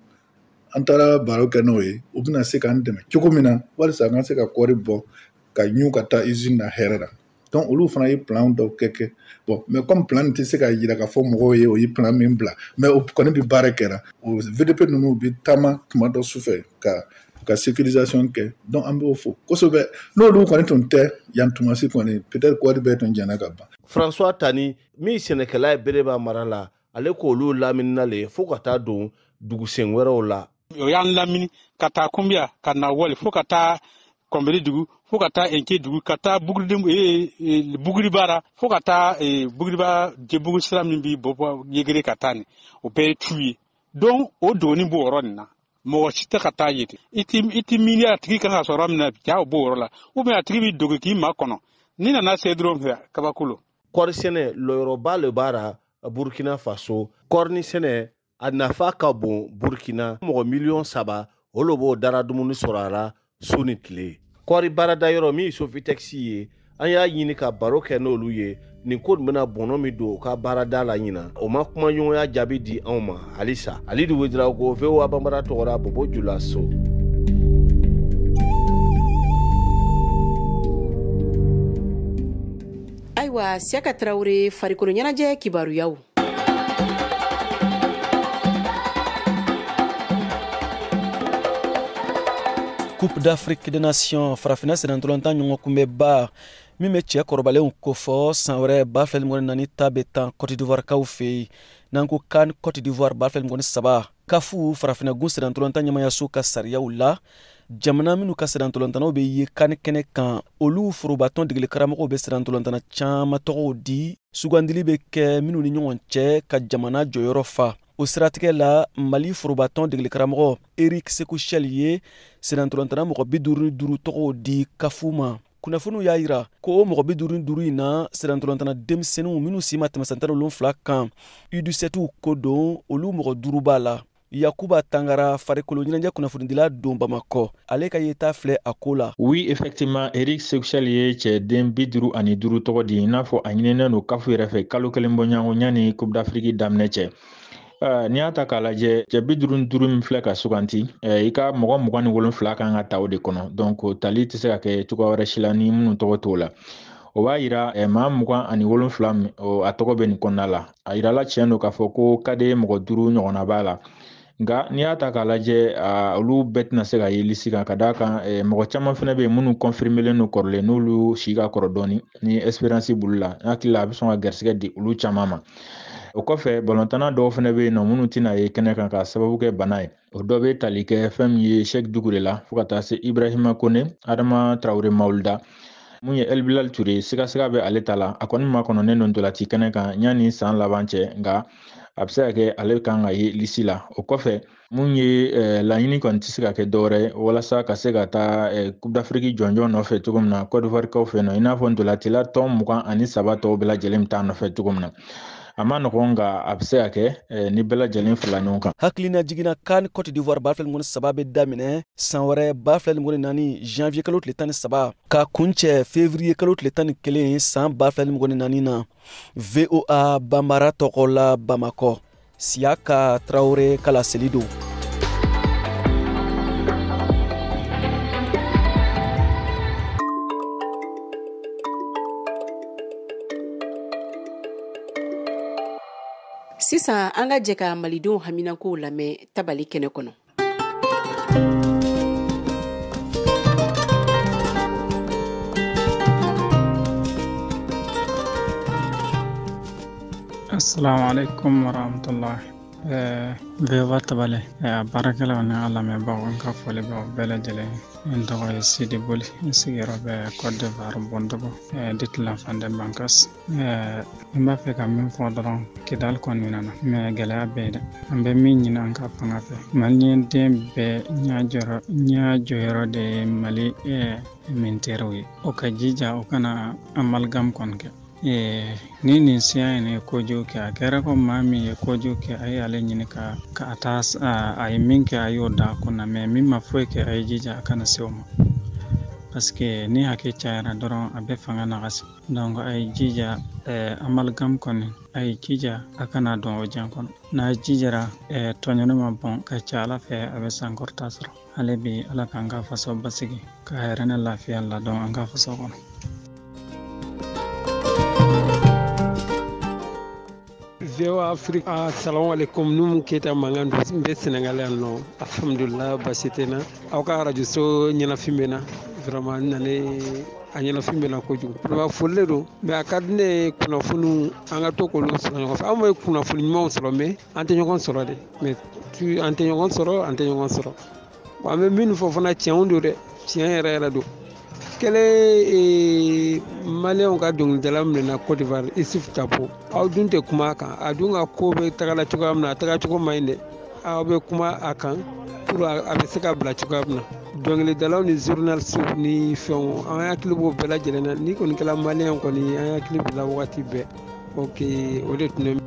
an taara baro kɛ n'o ye, u bɛna se k'an dɛmɛ cogo min na walisa an ka se ka kɔɔri bɔ ka ɲu ka taa usine na hɛrɛ la. Donc olu fana ye plan dɔw kɛ. Bon, mais comme plan tɛ se ka yira k'a fɔ mɔgɔw ye o ye plan min bila, mais o kɔni bɛ baara kɛra. O VDP ninnu bɛ taama tuma dɔ sufɛ ka sécurisation kɛ. Donc an b'o fo kosɛbɛ. N'olu kɔni tun tɛ yan tumasi kɔni, peut-être kɔɔri bɛɛ tun jɛnna ka ban. François Tani min sɛnɛkɛla ye Bereba mara la, ale k'olu laminina le fo ka taa don dugusen wɛrɛw la. O y'an lamini ka taa Kunbiya ka na Wali fo ka taa Kɔnbere dugu fo ka taa Enke dugu ka taa Buguribara fo ka taa Buguriba Jebugu sira min bi bɔ Yegere ka taa nin, o bɛɛ ye tu ye. Donc o doni b'o yɔrɔ nin na, mɔgɔ si tɛ ka taa yen. I ti miiri a tigi kan ka sɔrɔ min na, ja o b'o yɔrɔ la, ou bien a tigi b'i dogo k'i makɔnɔ. N'i nana se dɔrɔn fɛ kabako lo. Kɔɔri sɛnɛ lɔyɔrɔba le b'a la Burkina Faso. Kɔɔri sɛnɛ a nafa ka bon Burkina, mɔgɔ 3 miliyɔn o le b'o dara dumuni sɔrɔ a la su ni tile. Kɔɔri baarada yɔrɔ min ye Sofitex ye, an y'a ɲini ka baro kɛ n'olu ye nin ko nin bɛna bɔnɔ min don u ka baarada la ɲina, o ma kumaɲɔgɔnya jaabi di anw ma halisa. Alidu Wedirawogo, VOA Banbara tɔgɔra Bobo Julaso. Ayiwa, Siyaka Tarawele, farikolo ɲɛnajɛ kibaruyaw. Coupe d'Afrique des Nations farafinna sennantolatan ɲɔgɔnkunbɛnba min bɛ cɛ kɔrɔbalenw kofɔ san wɛrɛ 2024 ta bɛ tan Côte d'Ivoire kaw fɛ yen. N'an ko CAN Côte d'Ivoire 2023, CAF farafinna gun sennantolatan ɲɛmayaso ka sariyaw la, jamana minnu ka sennantolatannaw bɛ ye CAN kɛnɛ kan, olu forobatɔn degeli karamɔgɔw bɛ sennantolatanna caman tɔgɔw di. Sugandili bɛ kɛ minnu ni ɲɔgɔn cɛ ka jamana jɔyɔrɔ fa. O siratigɛ la, Mali forobatɔn degeli karamɔgɔ Eric Sekou Chelle ye sennantolatanna mɔgɔ 55 tɔgɔw di CAF ma. Kunnafoniw y'a yira ko o mɔgɔ 55 in na, sennantolatanna denmisɛnninw minnu si ma tɛmɛ san 17 kan, U17 ko don, olu mɔgɔ 5 b'a la. Yakuba Tangara, farikolo ɲɛnajɛ kunnafonidila don Bamakɔ, ale ka yeta filɛ a ko la. Oui, effectivement, Eric Sékou Chelle ye cɛden 55 tɔgɔ di, i n'a fɔ a ɲininen don CAF yɛrɛ fɛ kalo kelen bɔɲɔgɔnko yanni Coupe d'Afrique daminɛ cɛ. N'i y'a ta k'a lajɛ, cɛ 55 min filɛ ka suganti, i ka mɔgɔ 27 kan ka ta o de kɔnɔ. Donc tali tɛ se ka kɛ cogoya wɛrɛ si la ni minnu tɔgɔ t'o la. O b'a yira maa 27 a tɔgɔ bɛ nin kɔnɔna la. A yirala tiɲɛ don k'a fɔ ko kaden mɔgɔ 5 ɲɔgɔnna b'a la. Nka n'i y'a ta k'a lajɛ, olu bɛɛ tɛna se ka ye lisi kan, ka d'a kan mɔgɔ caman fana bɛ yen minnu confirmelen don kɔrɔlen, n'olu si ka kɔrɔ dɔɔni ni expérience b'olu la. N hakili la a bɛ sɔn ka garisɛgɛ di olu caman ma. O kɔfɛ, balontanna dɔw fana bɛ yen nɔ minnu tɛna ye kɛnɛ kan k'a sababu kɛ bana ye. O dɔ bɛ tali kɛ fɛn min ye Cheikh Doucouré la, fo ka taa se Ibrahima Kone, Adama Traoré Mawulida. Mun ye El Bilal Touré, sigasiga bɛ ale ta la. A kɔni makɔnɔnen don ntolanci kɛnɛ kan yanni san laban cɛ, nka a bɛ se ka kɛ ale kan ka ye lisi la. O kɔfɛ, mun ye laɲini kɔni tɛ se ka kɛ dɔwɛrɛ ye walasa ka se ka taa Coupe d'Afrique jɔnjɔn nɔfɛ cogo min na Côte d'Ivoire kaw fɛ yen nɔ, i n'a fɔ ntolancila tɔn 23 tɔw bɛɛ lajɛlen bɛ taa nɔfɛ cogo min na. A ma nɔgɔn, nka a bɛ se ka kɛ ni bɛɛ lajɛlen farala ɲɔgɔn kan. Hakilina jiginna CAN Côte d'Ivoire 2023 bɛ daminɛ san wɛrɛ 2024 janvier kalo tile 13 ka kuncɛ février kalo tile 11 san 2024 na. VOA Banbara tɔgɔ la Bamakɔ, Siyaka Tarawele ka laseli don. Sisan an ka jɛ ka malidenw haminankow lamɛn tabali kɛnɛ kɔnɔ. Assalamu alaikum warahmatullahi. VOA tabale baarakɛlaw ni a lamɛnbagaw, n ka foli b'aw bɛɛ lajɛlen. N tɔgɔ ye Sidi Boli, n sigiyɔrɔ bɛ Côte d'Ivoire Bondougo, dit l'enfant de Bankas. N b'a fɛ ka min fɔ dɔrɔn, Kidali kɔni minɛna, mais gɛlɛya bɛ yen dɛ. An bɛ min ɲini an ka fanga fɛ, maliyɛn bɛɛ ɲɛ jɔyɔrɔ de ye Mali militaires ye. O ka jija o kana amalgame kɔni kɛ. Ni nin siya in ye kojugu kɛ, a kɛra ko maa min ye kojugu kɛ, a ye ale ɲini ka a taa a ye min kɛ a y'o da a kunna, mais min ma foyi kɛ a ye jija a kana se o ma. Parce que ni hakɛ cayara dɔrɔn a bɛ fanga nagasi. Donc a ye jija amalgame kɔni a ye jija a kana dɔn o jan kɔnɔ. N'a jijara tɔɲɔni ma bɔn ka ca Ala fɛ a bɛ sankɔrɔta sɔrɔ. Hali bi Ala k'an ka faso basigi ka hɛrɛ ni lafiya ladɔn an ka faso kɔnɔ. VOA Afrique, assalamu alaikum. Numu Keita mankan don, n bɛ Senegal yan nɔ, alhamdulillah basi tɛ n na. Aw ka arajo so ɲɛnafin bɛ n na, vraiment n nalen a ɲɛnafin bɛ n na kojugu. Vraiment foli de don, mais a ka di ne ye kunnafoniw an ka to k'olu sɔrɔ ɲɔgɔn fɛ. Anw bɛ kunnafoni ɲumanw sɔrɔ mais an tɛ ɲɔgɔn sɔrɔ dɛ, mais an tɛ ɲɔgɔn sɔrɔ, an tɛ ɲɔgɔn sɔrɔ. An bɛ minnu fɔ fana tiɲɛw don dɛ, tiɲɛ yɛrɛ yɛrɛ don. Kɛlɛ maliyɛnw ka dɔnkilidala minɛna Côte d'Ivoire, Isuf Tapo, aw dun tɛ kuma a kan, a dun ka ko bɛ taga la cogoya min na, a taga cogo man ɲi dɛ, aw bɛ kuma a kan pour a bɛ se ka bila cogoya min na. Dɔnkilidalaw ni journalistes ni fɛnw, an hakili b'o bɛɛ lajɛlen na. N'i kɔni kɛra maliyɛn kɔni, an hakili b'i la wagati bɛɛ. Ok, o de tun ye.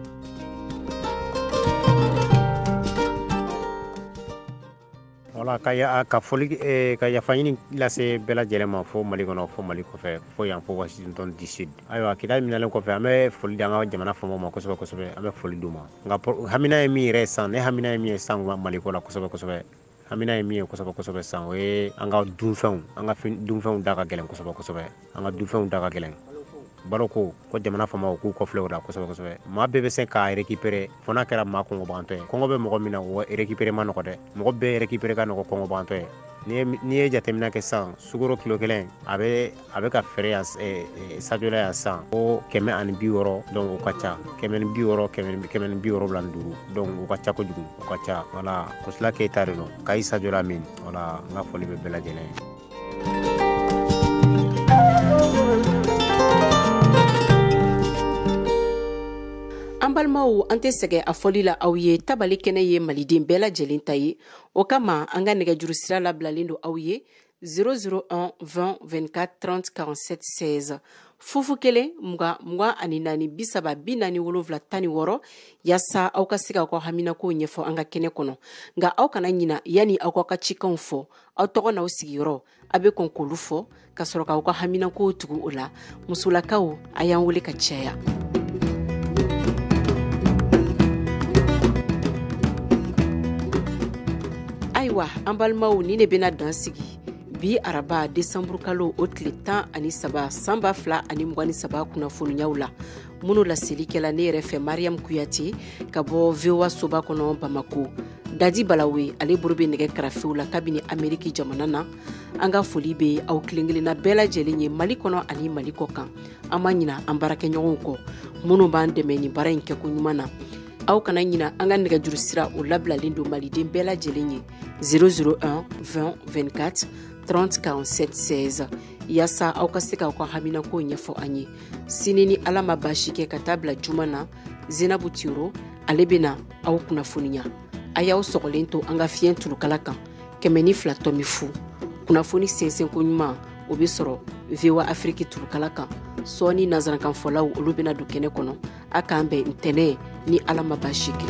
Wala ka foli ka yafa ɲini lase bɛɛ lajɛlen ma, fo Mali kɔnɔ, fo Mali kɔfɛ, fo yan, fo Washington DC. Ayiwa, Kidali minɛlen kɔfɛ, an bɛ foli di an ka jamana faamaw ma kosɛbɛ kosɛbɛ, an bɛ foli d'u ma. Nka hamina ye min yɛrɛ ye sisan, ne hamina ye min ye sisan Mali ko la kosɛbɛ kosɛbɛ, hamina ye min ye kosɛbɛ kosɛbɛ sisan, o ye an ka dunfɛnw, an ka dunfɛnw da ka gɛlɛn kosɛbɛ kosɛbɛ, an ka dunfɛnw da ka gɛlɛn. Baloko ko jamana faamaw k'u kɔfilɛ o la kosɛbɛ kosɛbɛ. Maa bɛɛ bɛ se k'a récupérer fo n'a kɛra maa kɔngɔbagantɔ ye. Kɔngɔ bɛ mɔgɔ min na, o récupérer ma nɔgɔ dɛ. Mɔgɔ bɛɛ récupérer ka nɔgɔ kɔngɔbagantɔ ye. N'i ye jateminɛ kɛ sisan, sukaro kilo kelen a bɛ ka feere yan Sadiola yan sisan ko 160, donc o ka ca, 160, 165, donc o ka ca kojugu, o ka ca. Voilà, Kosila Keita de don, Kayi Sadiola min. Voilà, n ka foli bɛ bɛɛ lajɛlen ye. An balimaw, an tɛ sɛgɛn a fɔli la aw ye, tabali kɛnɛ ye maliden bɛɛ lajɛlen ta ye. O kama an ka nɛgɛjuru sira labilalen don aw ye 001 20 24 30 47 16, 0 1 20 24 30 47 16, yaasa aw ka se k'aw ka haminakow ɲɛfɔ an ka kɛnɛ kɔnɔ. Nka aw kana ɲina, yanni aw ka cikanw fɔ, aw tɔgɔ n'aw sigiyɔrɔ a bɛ kɔn k'olu fɔ ka sɔrɔ k'aw ka haminakow tugu o la. Musolakaw, a y'an wele ka caya. Ayiwa, an balimaw, ni ne bɛna dan sigi bi araba desanburu kalo o tile 13 san 2023 kunnafoniyaw la, minnu laseli kɛla ne yɛrɛ fɛ Mariam Kuyate ka bɔ VOA soba kɔnɔ Bamako. Dadi Balawe ale bolo bɛ nɛgɛ karafew la kabini Ameriki jamana na. An ka foli bɛ aw kelen kelenna bɛɛ lajɛlen ye Mali kɔnɔ ani Mali kɔ kan. An ma ɲina an baarakɛɲɔgɔnw kɔ minnu b'an dɛmɛ nin baara in kɛko ɲuman na. Aw kana ɲina an ka nɛgɛjuru sira, o labilalen don maliden bɛɛ lajɛlen ye 001 20 24 30 47 16, yaasa aw ka se k'aw ka haminako ɲɛfɔ an ye. Sini ni Ala ma baasi kɛ ka taa bila juma na, Zenabu Tiro ale bɛna aw kunnafoniya. A y'aw sɔgɔlen to an ka fiɲɛ turukala kan 102.0. Kunnafoni sɛnsɛnko ɲuman o bɛ sɔrɔ VOA Afrique turukala kan. Sɔɔni nansarakanfɔlaw olu bɛna don kɛnɛ kɔnɔ. A k'an bɛn ntɛnɛn ni Ala ma baasi kɛ.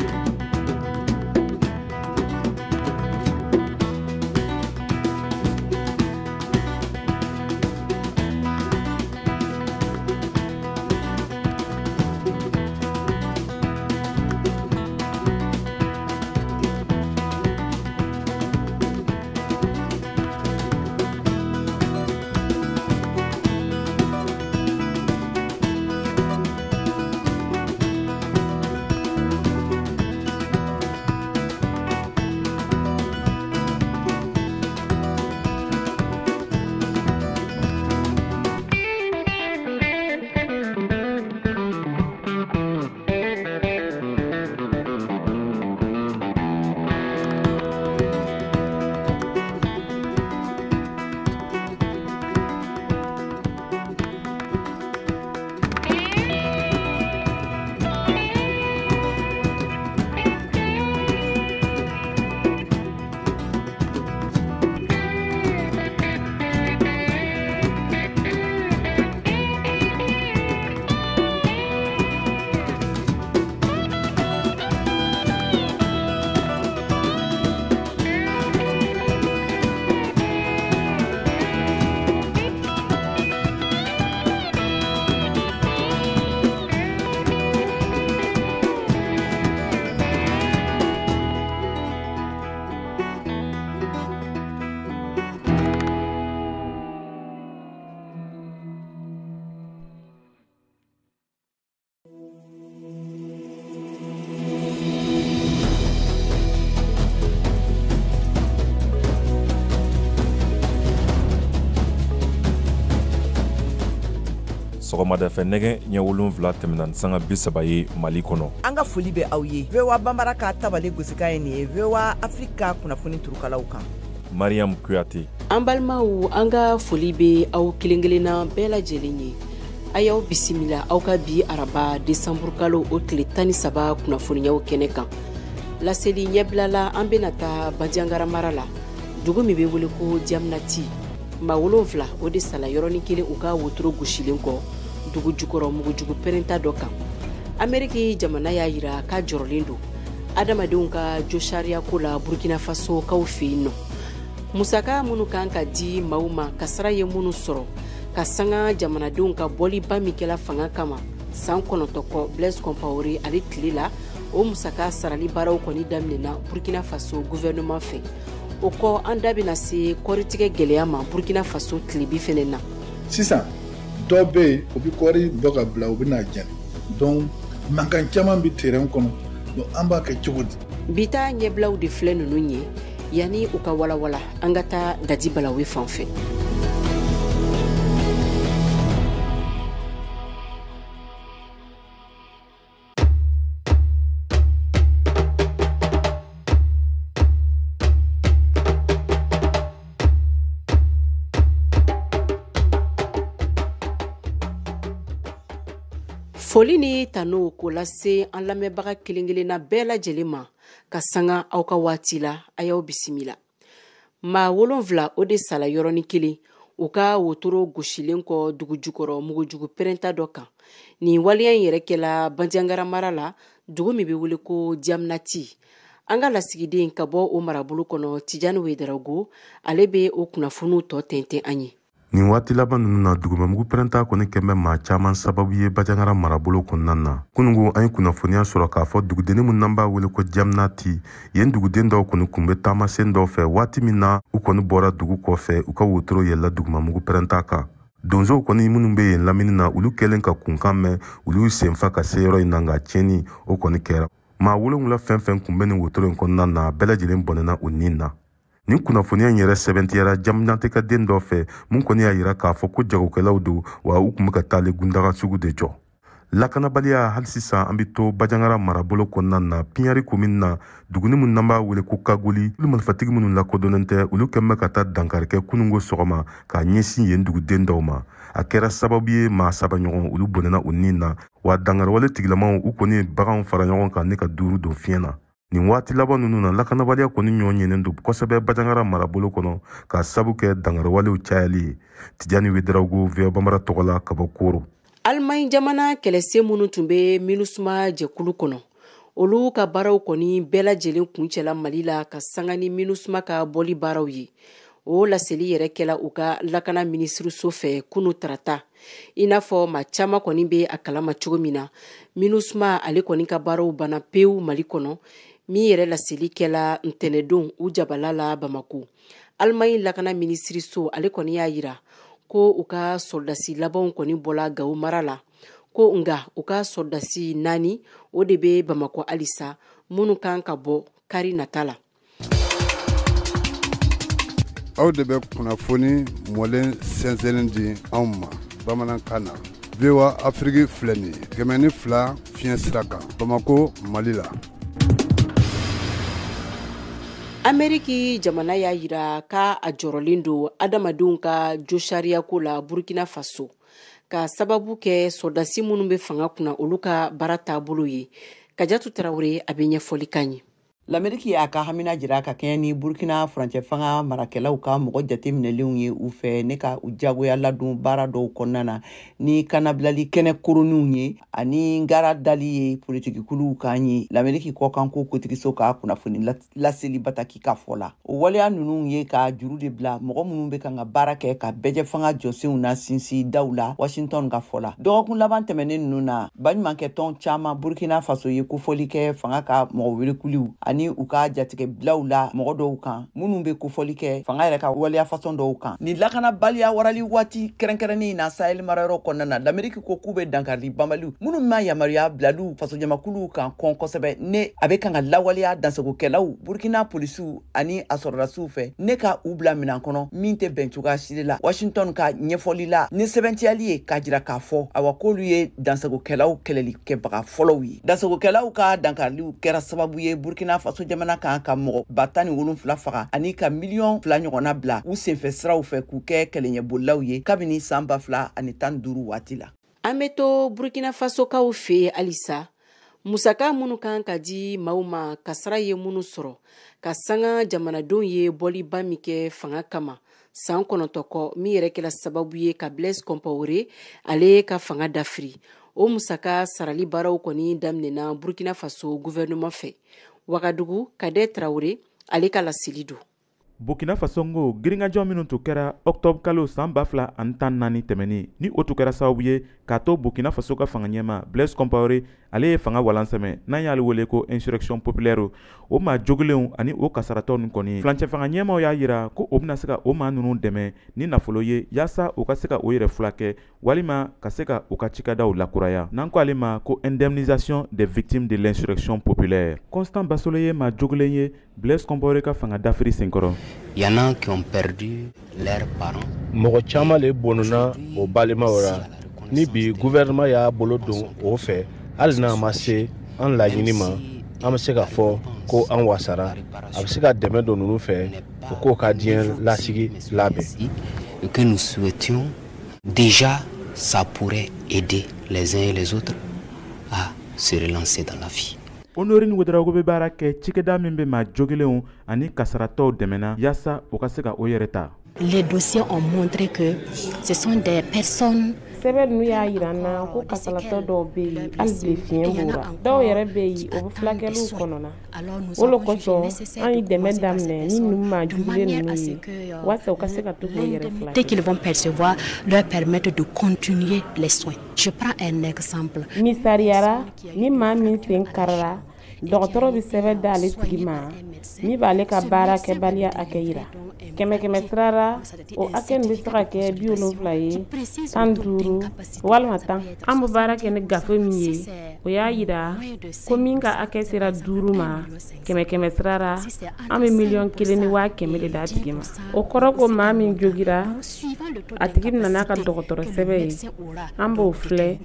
Sɔgɔmada fɛ nɛgɛ ɲɛ 7 tɛmɛna ni sanga 30 ye Mali kɔnɔ. An ka foli bɛ aw ye. VOA Bambara ka tabale gosikan ye nin ye VOA Afrique ka kunnafoni turukalaw kan. Mariam Kuyate. An balimaw, an ka foli bɛ aw kelen kelenna bɛɛ lajɛlen ye. A y'aw bisimila aw ka bi araba desanburu kalo o tile 13 kunnafoniyaw kɛnɛ kan. Laseli ɲɛbila la, an bɛna taa Bandiagara mara la, dugu min bɛ wele ko Diamnati. Maa 7 o de sala yɔrɔnin kelen u ka wotoro gosilen kɔ dugu jukɔrɔ mugujugu pɛrɛnta dɔ kan. Ameriki jamana y'a yira k'a jɔrɔlen don adamadenw ka josariya ko la Burkina Faso kaw fɛ yen nɔ. Musaka minnu kan ka di maaw ma kasara ye minnu sɔrɔ ka sanga jamanadenw ka bɔliba min kɛla fanga kama san 9 kɔ Blaise Compaoré ale tile la, o musaka sarali baaraw kɔni daminɛna Burkina Faso gouvernement fɛ. O kɔ, an da bɛna se kɔritigɛ gɛlɛya ma Burkina Faso tilebi fɛnɛ na. Sisan dɔw bɛ yen, u bɛ kɔɔri bɔ ka bila, u bɛ n'a jɛni, donc mankan caman bɛ terrain kɔnɔ. Donc an b'a kɛ cogo di? Bi ta ɲɛbilaw de filɛ ninnu ye. Yanni u ka walawala, an ka taa Dadi Balawe fan fɛ. Foli ni tanu k'o lase an lamɛnbaga kelen kelenna bɛɛ lajɛlen ma ka sanga aw ka waati la, a y'aw bisimila. Maa 7 o de sala yɔrɔnin kelen u ka wotoro gosilen kɔ dugu jukɔrɔ mugujugu pɛrɛnta dɔ kan. Nin waleya in yɛrɛ kɛla Bandiagara mara la, dugu min bɛ wele ko Diamnati. An ka lasigiden ka bɔ o marabolo kɔnɔ, Tijani Wedarago, ale bɛ o kunnafoniw tɔ tɛntɛn an ye. Nin waati laban ninnu na, dugumamugu pɛrɛnta kɔni kɛn bɛ maa caman sababu ye Bandiagara marabolo kɔnɔna na. Kunungo an ye kunnafoniya sɔrɔ k'a fɔ dugudenni min n'an b'a wele ko Diamnati, yen duguden dɔw kɔni kun bɛ taamasen dɔw fɛ waati min na u kɔni bɔra dugu kɔfɛ, u ka wotoro yɛlɛla dugumamugu pɛrɛnta kan. Donsow kɔni minnu bɛ yen lamini na, olu kɛlen ka kunkan mɛn, olu y'u senfa ka se yɔrɔ in na, nka tiɲɛni o kɔni kɛra. Maa 7 fɛn fɛn kun bɛ nin wotoro in kɔnɔna na, bɛɛ lajɛlen bɔnɛna u nin na. Nin kunnafoniya in yɛrɛ sɛbɛntiyara Diamnati ka den dɔ fɛ, mun kɔni y'a yira k'a fɔ ko jagokɛlaw don, wa u kun bɛ ka taale gundaga sugu de jɔ. Lakanabaliya hali sisan an bɛ to Bandiagara marabolo kɔnɔna na, Piɲari komini na, duguni min n'an b'a wele ko Kagoli, olu marifatigi minnu lakodɔnnen tɛ, olu kɛn bɛ ka taa dankari kɛ kunungo sɔgɔma k'a ɲɛsin yen duguden dɔw ma. A kɛra sababu ye maa 3 ɲɔgɔn olu bɔnɛna u nin na, wa dankariwale tigilamaw u kɔni ye baganw fara ɲɔgɔn kan ne ka 5 don fiɲɛ na. Nin waati laban ninnu na, lakanabaliya kɔni ɲɔ ɲɛnen don kosɛbɛ Bandiagara marabolo kɔnɔ k'a sabu kɛ dankariwalew cayali ye. Tijani Wedarago, VOA Bambara tɔgɔ la ka bɔ Koro. Alimaɲi jamana kɛlɛsen minnu tun bɛ MINUSMA jɛkulu kɔnɔ, olu ka baaraw kɔni bɛɛ lajɛlen kuncɛla Mali la ka sanga ni MINUSMA ka bɔli baaraw ye. O laseli yɛrɛ kɛla u ka lakana minisiriso fɛ kunu tarata. I n'a fɔ maa caman kɔni bɛ a kalama cogo min na, MINUSMA ale kɔni ka baaraw banna pewu Mali kɔnɔ, min yɛrɛ laseli kɛla ntɛnɛdon u jabala la Bamako. Alimaɲi lakana minisiriso ale kɔni y'a yira ko u ka sɔrɔdasi labanw kɔni bɔla Gawo mara la, ko nka u ka sɔrɔdasi 4 o de bɛ Bamako halisa, minnu kan ka bɔ kari nata la. Aw de bɛ kunnafoni mɔlen sɛnsɛnnen di anw ma bamanankan na. VOA Afrique filɛ nin ye 102 fiɲɛ sira kan Bamako, Mali la. Ameriki jamana y'a yira k'a a jɔrɔlen don adamadenw ka josariya ko la Burkina Faso, ka sababu kɛ sɔrɔdasi minnu bɛ fanga kunna olu ka baara taabolo ye. Kajatu Tarawele a bɛ ɲɛfɔli k'an ye. L'Amérique y'a ka hamina jira ka kɛɲɛ ni Burkina furancɛ fanga marakɛlaw ka mɔgɔ jateminɛlenw ye u fɛ ne ka u jagoya ladon baara dɔw kɔnɔna na ni kanabilali kɛnɛ koroninw ye ani ngara dali ye politikikuluw kan ye. L'Amérique kɔkanko kotigiso ka kunnafoni laseli bataki ka fɔ la. O waleya ninnu ye ka juru de bila mɔgɔ minnu bɛ kan ka baara kɛ ka bɛɛjɛ fanga jɔsenw na sinsin daw la Washington ka fɔ la. Dɔgɔkun laban tɛmɛnen ninnu na, baɲumankɛ tɔn caman Burkina Faso ye kofɔli kɛ fanga ka mɔgɔ welekuliw ani ani u ka jatigɛbilaw la mɔgɔ dɔw kan minnu bɛ kofɔli kɛ fanga yɛrɛ ka waleya fasɔn dɔw kan. Nin lakanabaliya warali waati kɛrɛnkɛrɛnnen in na Sahel marayɔrɔ kɔnɔna na, Lameriki ko k'u bɛ dankarili banbaliw minnu ma yamaruya bilaliw fasojamakuluw kan kɔn kosɛbɛ, ne a bɛ kan ka lawaleya dansagokɛlaw Burkina polisiw ani a sɔrɔdasiw fɛ, ne ka u bila minan kɔnɔ min tɛ bɛn cogoya si la. Washington ka ɲɛfɔli la ni sɛbɛntiyali ye k'a jira k'a fɔ awa k'olu ye dansagokɛlaw kɛlɛli kɛbaga fɔlɔw ye. Dansagokɛlaw ka dankariliw kɛra sababu ye Burkina Faso jamana kan ka mɔgɔ 17,000 faga ani ka 2 miliyɔn ɲɔgɔnna bila u senfɛ siraw fɛ k'u kɛ kɛlɛɲɛbolilaw ye kabini san 2015 waati la. An bɛ to Burkina Fasokaw fɛ yen halisa. Musaka minnu kan ka di maaw ma kasara ye minnu sɔrɔ ka sanga jamanadenw ye bɔliba min kɛ fanga kama san 9 kɔ, min yɛrɛ kɛra sababu ye ka Blaise Compaoré ale ka fanga dafiri, o musaka sarali baaraw kɔni daminɛna Burkina Faso gouvernement fɛ. Wagadugu, Kadɛ Traoré ale ka laseli don. Burkina Faso ngo girinkajɔ minnu tun kɛra octobre kalo san 2014 tɛmɛnen, ni o tun kɛra sababu ye k'a to Burkina Faso ka fanga ɲɛma Blaise Compaoré ale ye fanga walansɛmɛ, n'an y'ale wele ko insurrection populaire. O maa jogilenw ani o kasaratɔ ninnu kɔni, furancɛ fanga ɲɛmaw y'a jira ko o bɛna se ka o maa ninnu dɛmɛ ni nafolo ye yaasa u ka se ka o yɛrɛ furakɛ walima ka se ka u ka cikɛdaw lakuraya, n'an ko ale ma ko indemnisation des victimes de l'insurrection populaire. Constant Basolo ye maa jogilen ye Blaise Compaoré ka fanga dafiri senkɔrɔ. Il y en a qui ont perdu leurs parents. Mɔgɔ caman le bɔnna o balimaw ra. Ni bi gouvernement y'a bolo don o fɛ, hali n'a ma se an laɲini ma, an bɛ se k'a fɔ ko an wasara. A bɛ se ka dɛmɛ don ninnu fɛ u k'o ka diɲɛ lasigi labɛn. Que nous souhaitions déjà, ça pourrait aider les uns et les autres à se relancer dans la vie. Honorine Ouedraogo bɛ baara kɛ cikɛda min bɛ maa jogilenw ani kasaratɔw dɛmɛna yaasa u ka se ka o yɛrɛ ta. Les dossiers ont montré que ce sont des personnes. Sɛbɛn ninnu y'a jira n na ko kasaratɔ dɔw bɛ yen hali bi fiɲɛ b'u ra, dɔw yɛrɛ bɛ yen o bɛ furakɛliw kɔnɔna. O de kosɔn an ye dɛmɛ daminɛ ni ninnu maa jugulen ninnu ye walasa u ka se ka to k'u yɛrɛ furakɛ. Dès qu'ils vont percevoir, leur permettre de continuer les soins. Je prends un exemple. Misaliyara, ni maa min sen karila, dɔgɔtɔrɔ bɛ sɛbɛn d'ale tigi ma min b'ale ka baara kɛbaliya hakɛ jira. 100 sira la, o hakɛ nin bɛ se ka kɛ 70 ye, 15 walima 10. An bɛ baara kɛ ni gafe min ye, o y'a jira ko min ka hakɛ sera 5 ma 100 sira la, an bɛ 1,1 million de d'a tigi ma. O kɔrɔ ko maa min jogira, a tigi bɛ na n'a ka dɔgɔtɔrɔ sɛbɛn ye, an b'o filɛ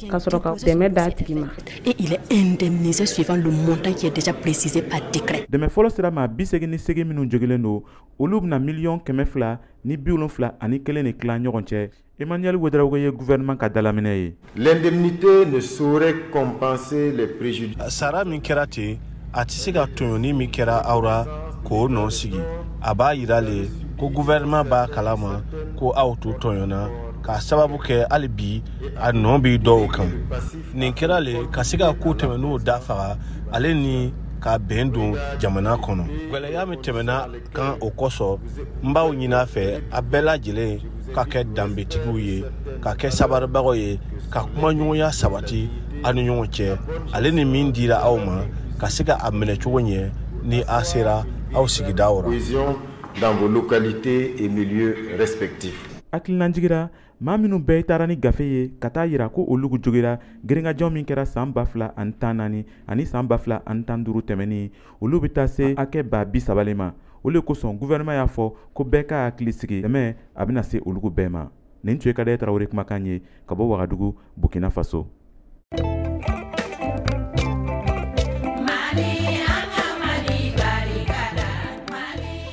ka sɔrɔ ka dɛmɛ d'a tigi ma. Et il est indemnisé suivant le montant qui est déjà précisé par décret. Dɛmɛ fɔlɔ sera maa 88 minnu jogilen don, olu bɛna 271 million de tila ɲɔgɔn cɛ. Emmanuel Ouedraogo ye gouvernement ka dalaminɛ ye. L'indemnité ne saurait compenser les préjudices. Sara min kɛra ten, a tɛ se ka tɔɲɔni min kɛra aw ra k'o nɔ sigi. A b'a jira le ko gouvernement b'a kalama ko aw t'u tɔɲɔna, k'a sababu kɛ hali bi a nɔ bɛ dɔw kan. Nin kɛra le ka se ka ko tɛmɛn'o da faga ale ni ka bɛn don jamana kɔnɔ. Gwɛlɛya min tɛmɛna kan o kosɔn, n b'aw ɲini a fɛ a bɛɛ lajɛlen ka kɛ danbetigiw ye, ka kɛ sabaribagaw ye, ka kumaɲɔgɔnya sabati aw ni ɲɔgɔn cɛ, ale ni min dira aw ma ka se ka a minɛcogo ɲɛ ni a sera aw sigidaw ra. Dans vos localités et milieux respectifs. Hakilinajigira, maa minnu bɛɛ taara ni gafe ye ka taa yira ko olu jogira girinkajɔ min kɛra san 2014 ani san 2015 tɛmɛnen, olu bɛ taa se hakɛ 30.000 ma. O de kosɔn gouvernement y'a fɔ ko bɛɛ ka hakili sigi, dɛmɛ a bɛna se olu bɛɛ ma. Nin tun ye Kadɛ Tarawele kumakan ye ka bɔ Wagadugu, Burkina Faso.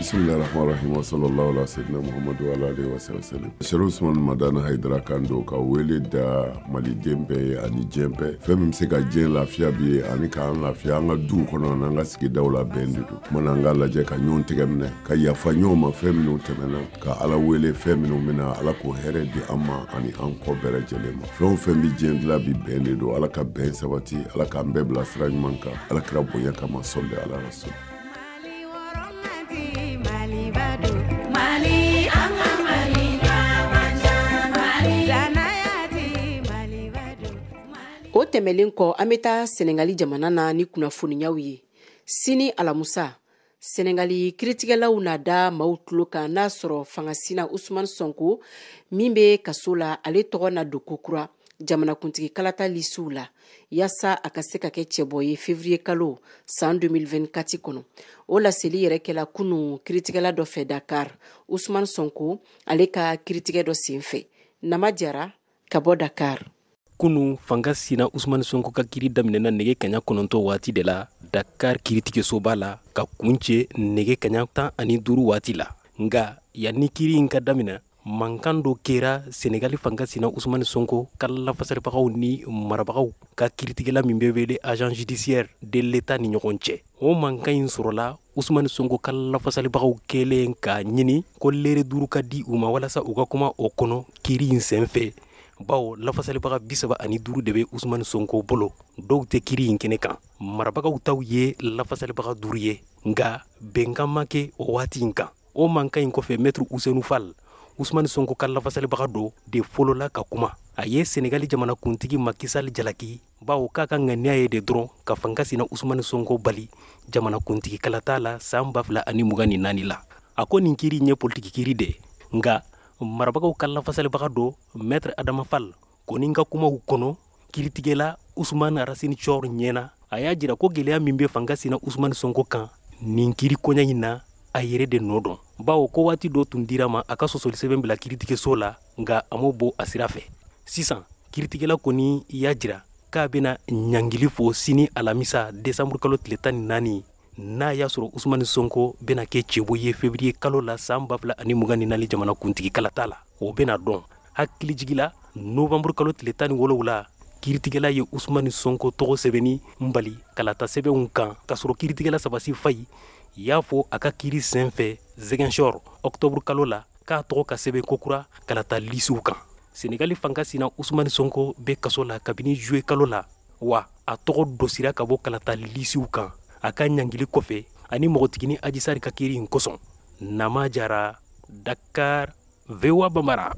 Bismillahir Rahmanir Rahim wa sallallahu ala sayyidina Muhammad wa ala alihi wa sallam. Chérif Ousmane Madani Haidara kan don ka wele da maliden bɛɛ ye ani diɲɛ bɛɛ. Fɛn min bɛ se ka diɲɛ lafiya bi ye ani k'an lafiya an ka duw kɔnɔ n'an ka sigidaw la, bɛn de don. Kumana an k'a lajɛ ka ɲɔgɔn tɛgɛ minɛ, ka yafa ɲɔgɔn ma fɛn minnu tɛmɛna, ka Ala wele fɛn minnu bɛna, Ala k'o hɛrɛ di an ma ani an kɔ bɛɛ lajɛlen ma. Fɛn o fɛn bɛ diɲɛ dilan bi, bɛn de don. Ala ka bɛn sabati, Ala k'an bɛɛ bila sira ɲuman kan. Ala kira bonya kama, sɔli ala rasul. O tɛmɛlen kɔ, an bɛ taa Sɛnɛgali jamana na ni kunnafoniyaw ye. Sini alamusa, Senegali kiritigɛlaw na da maaw tulo kan n'a sɔrɔ fangasina Usumani Sɔnko min bɛ kaso la, ale tɔgɔ na don kokura jamanakuntigi kalata lisiw la yaasa a ka se ka kɛ cɛbɔ ye février kalo san 2024 kɔnɔ. O laseli yɛrɛ kɛla kunu kiritigɛla dɔ fɛ Dakar, Usumani Sɔnko ale ka kiritigɛ dɔ sen fɛ. Nama Jara ka bɔ Dakar. Kunu fanga sina Usumani Sonko ka kiri daminɛna nɛgɛ kaɲa 9 waati de la Dakar kiritigɛsoba la ka kuncɛ nɛgɛ kaɲa 15 waati la. Nka yanni kiri in ka daminɛ, mankan dɔ kɛra Senegali fanga sina Usumani Sonko ka lafasalibagaw ni marabagaw ka kiritigɛla min bɛ wele agent judiciaire de l'État ni ɲɔgɔn cɛ. O mankan in sɔrɔla Usumani Sonko ka lafasalibagaw kɛlen k'a ɲini ko lɛrɛ 5 ka di u ma walasa u ka kuma o kɔnɔ kiri in senfɛ, bawo lafasalibaga 35 de bɛ Usumani Sonko bolo, dɔw tɛ kiri in kɛnɛ kan. Marabagaw taw ye lafasalibaga 5 ye, nka bɛnkan ma kɛ o waati in kan. O mankan in kɔfɛ, Maître Ousseynou Fall, Usumani Sonko ka lafasalibaga dɔ de fɔlɔla ka kuma. A ye Senegali jamanakuntigi Macky Sall jalaki, bawo k'a ka ŋaniya ye de dɔrɔn ka fanga sina Usumani Sonko bali jamanakuntigi kalata la san 2024 la. A ko nin kiri in ye politiki kiri de, nka marabagaw ka lafasalibaga dɔ Maître Adama Fall kɔni ka kumaw kɔnɔ kiritigɛla Usumani Racine Thior ɲɛna, a y'a jira ko gɛlɛya min bɛ fanga sina Usumani Sonko kan nin kiri koɲa in na, a yɛrɛ de nɔ dɔn, bawo ko waati dɔ tun dira ma a ka sɔsɔli sɛbɛn bila kiritigɛso la, nka a m'o bɔ a sira fɛ. Sisan kiritigɛla kɔni y'a jira k'a bɛna ɲangili fɔ sini alamisa desanburu kalo tile 14, n'a y'a sɔrɔ Usumani Sonko bɛna kɛ cɛbɔ ye février kalo la san 2024 jamana kuntigi kalata la. O bɛna dɔn. Hakilijigi la, novembre kalo tile 17, kiritigɛla ye Usumani Sonko tɔgɔ sɛbɛnni bali kalata sɛbɛnw kan, k'a sɔrɔ kiritigɛla Sabasi Fayi y'a fɔ a ka kiri senfɛ Ziguinchor octobre kalo la k'a tɔgɔ ka sɛbɛn kokura kalata lisiw kan. Senegali fanga sina Usumani Sonko bɛ kaso la kabini juillet kalo la, wa a tɔgɔ dosira ka bɔ kalata lisiw kan a ka ɲangili kɔfɛ ani mɔgɔtigini Adji Sarr ka kiri in kosɔn. Nama Jara, Dakar, VOA Bambara.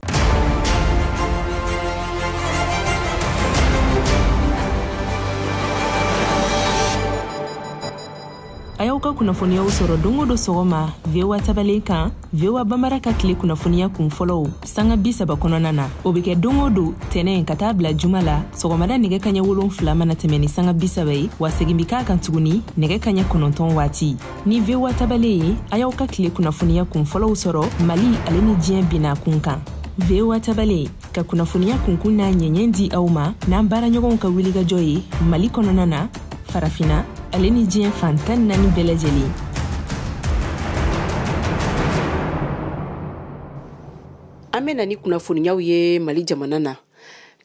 A y'aw ka kunnafoniyaw sɔrɔ don o don sɔgɔma VOA tabalen kan, VOA Bambara ka tile kunnafoniya kun fɔlɔw sanga 30 kɔnɔna na. O bɛ kɛ don o don tɛnɛn ka taa bila juma la sɔgɔmada nɛgɛ kaɲɛ 7 mana tɛmɛ ni sanga 30 ye, wa segin bɛ k'a kan tuguni nɛgɛ kaɲɛ 9 waati. Ni VOA tabalen ye, a y'aw ka tile kunnafoniya kun fɔlɔw sɔrɔ Mali ale ni diɲɛ binna kun kan. VOA tabalen ka kunnafoniya kunkun n'a ɲɛɲɛ di aw ma n'an baaraɲɔgɔnw ka wulikajɔ ye Mali kɔnɔna na, Farafina ale ni diɲɛ fan 14 bɛɛ lajɛlen. An bɛ na ni kunnafoniyaw ye Mali jamana na.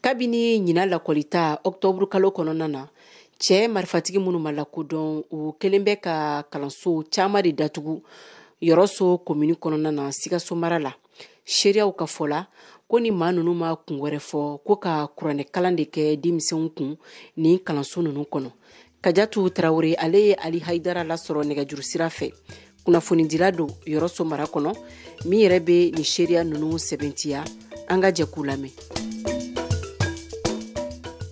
Kabini ɲinan lakɔlita octobre kalo kɔnɔna na, cɛ marifatigi minnu ma lakodɔn, u kelen bɛ ka kalanso caman de datugu Yɔrɔso komini kɔnɔna na Sikaso mara la. Seereyaw ka fɔ la ko ni maa ninnu ma kun wɛrɛ fɔ ko ka kuranɛkalan de kɛ denmisɛnw kun nin kalanso ninnu kɔnɔ. Kajatu Tarawele ale ye Ali Haidara lasɔrɔ nɛgɛjuru sira fɛ, kunnafonidila don Yɔrɔso mara kɔnɔ min yɛrɛ bɛ nin seereya ninnu sɛbɛntiya. An ka jɛ k'u lamɛn.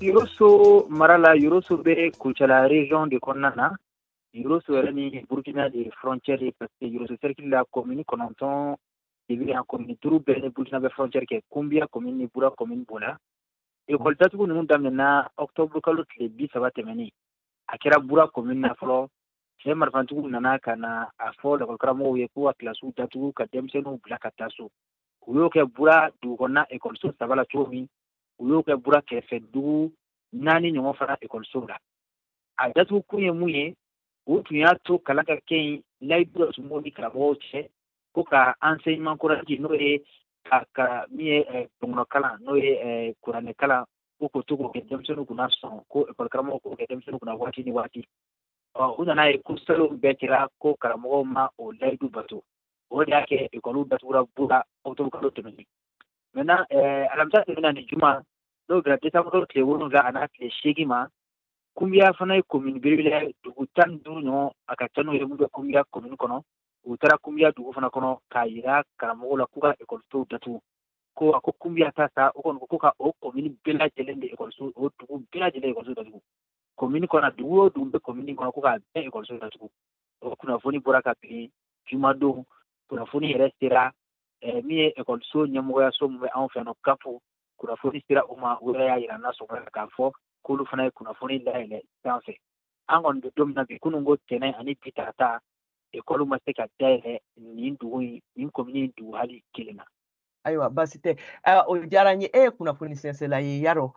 Yɔrɔso mara la, Yɔrɔso bɛ Kucala région de kɔnɔna na. Yɔrɔso yɛrɛ ni Burkina de frontière ye, parce que Yɔrɔso cercle la commune 9 de bɛ yan, commune 5 bɛɛ ni Burkina bɛ frontière kɛ, Kunbiya commune ni Bura commune b'o la. École datugu ninnu daminɛna octobre kalo tile 30 tɛmɛnen. A kɛra Bura commune na fɔlɔ. Cɛ marifantigiw nana ka na a fɔ lakɔlikaramɔgɔw ye k'u ka kilasiw datugu ka denmisɛnninw bila ka taa so. U y'o kɛ Bura dugukɔnɔna ekɔliso 3 la cogo min, u y'o kɛ Bura kɛrɛfɛ dugu 4 ɲɔgɔn fana ekɔliso la. A datugu kun ye mun ye? U tun y'a to kalan ka kɛ yen, layidu dɔ tun b'u ni karamɔgɔw cɛ ko ka enseignement coranique, n'o ye ka min ye dɔnkɔnɔkalan, n'o ye kuranɛkalan, ko k'o to k'o kɛ denmisɛnninw kunna sɔn, ko ekɔli karamɔgɔw k'o kɛ denmisɛnninw kunna waati ni waati. Ɔ u nana ye ko salon bɛɛ kɛra ko karamɔgɔw ma o layidu bato. O de y'a kɛ ekɔliw datugura Bura octobre kalo tɛmɛnen. Maintenant alamisa tɛmɛna ni juma, n'o bɛnna décembre kalo tile 7 a n'a tile 8 ma, Kunbiya fana ye commune belebele dugu 15 ɲɔgɔn a ka ca n'o ye mun bɛ Kunbiya commune kɔnɔ. U taara Kunbiya dugu fana kɔnɔ k'a yira karamɔgɔw la k'u ka ekɔlisow datugu. Ko a ko Kunbiya ta sa, o kɔni ko ka o commune bɛɛ lajɛlen de ekɔliso, o dugu bɛɛ lajɛlen ekɔliso datugu. Commune kɔnɔ, dugu o dugu bɛ commune kɔnɔ, ko k'a bɛɛ ekɔliso datugu. O kunnafoni bɔra ka bin jumadon. Kunnafoni yɛrɛ sera min ye ekɔliso ɲɛmɔgɔyaso min bɛ anw fɛ yan nɔ, CAP, kunnafoni sera o ma. O yɛrɛ y'a yira n na sɔgɔma k'a fɔ k'olu fana ye kunnafoni dayɛlɛ sanfɛ. An kɔni bɛ don min na bi, kunun ko tɛnɛn ani bi tarata, ekɔli ma se ka dayɛlɛ nin dugu in, nin commune in dugu hali kelen na. Ayiwa, baasi tɛ. Ayiwa, o diyara n ye. E ye kunnafoni sɛnsɛnla ye yarɔ.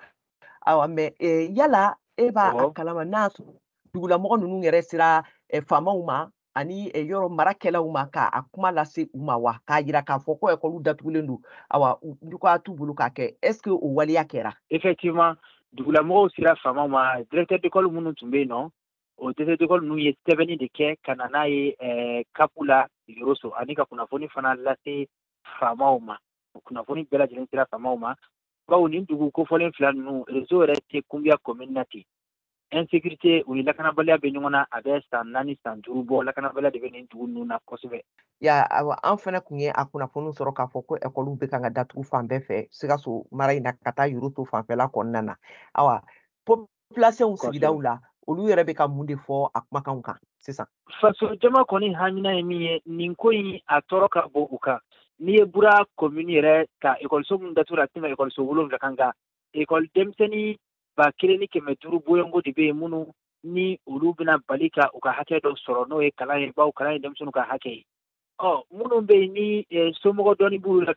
Ayiwa, mais yala e b'a a kalama n'a sɔrɔ dugulamɔgɔ ninnu yɛrɛ sera faamaw ma ani yɔrɔ marakɛlaw ma k'a kuma lase u ma wa, k'a yira k'a fɔ ko ekɔliw datugulen don, awa k'a t'u bolo k'a kɛ, est ce que o waleya kɛra? Effectivement, dugulamɔgɔw sera faamaw ma. Directeur d'école minnu tun bɛ yen nɔ, o directeur d'école ninnu ye sɛbɛnni de kɛ ka na n'a ye CAP la Yoroso, ani ka kunnafoni fana lase faamaw ma. Kunnafoni bɛɛ lajɛlen sera faamaw ma, bawo nin dugu kofɔlen fila ninnu, réseau yɛrɛ tɛ Kunbiya commune na ten. Insécurité, u ni lakanabaliya bɛ ɲɔgɔn na, a bɛ san 4, san 5 bɔ. Lakanabaliya de bɛ nin dugu ninnu na kosɛbɛ. Ya, awa, an fana tun ye a kunnafoniw sɔrɔ k'a fɔ ko ekɔliw bɛ kan ka datugu fan bɛɛ fɛ Sikaso mara in na ka taa Yoroso fanfɛla kɔnɔna na. Awa, population sigidaw la, olu yɛrɛ bɛ ka mun de fɔ a kumakanw kan sisan? Faso jama kɔni hamina ye min ye, nin ko in a tɔɔrɔ ka bon u kan. N'i ye Bura commune yɛrɛ ta, ekɔliso min datugura, a tɛmɛ ekɔliso 7 kan, nka ekɔli denmisɛnnin 1500 boyongo de bɛ yen, minnu ni olu bɛna bali ka u ka hakɛ dɔ sɔrɔ, n'o ye kalan ye, bawo kalan ye denmisɛnninw ka hakɛ ye. Ɔ minnu bɛ yen ni somɔgɔ dɔɔni b'olu la.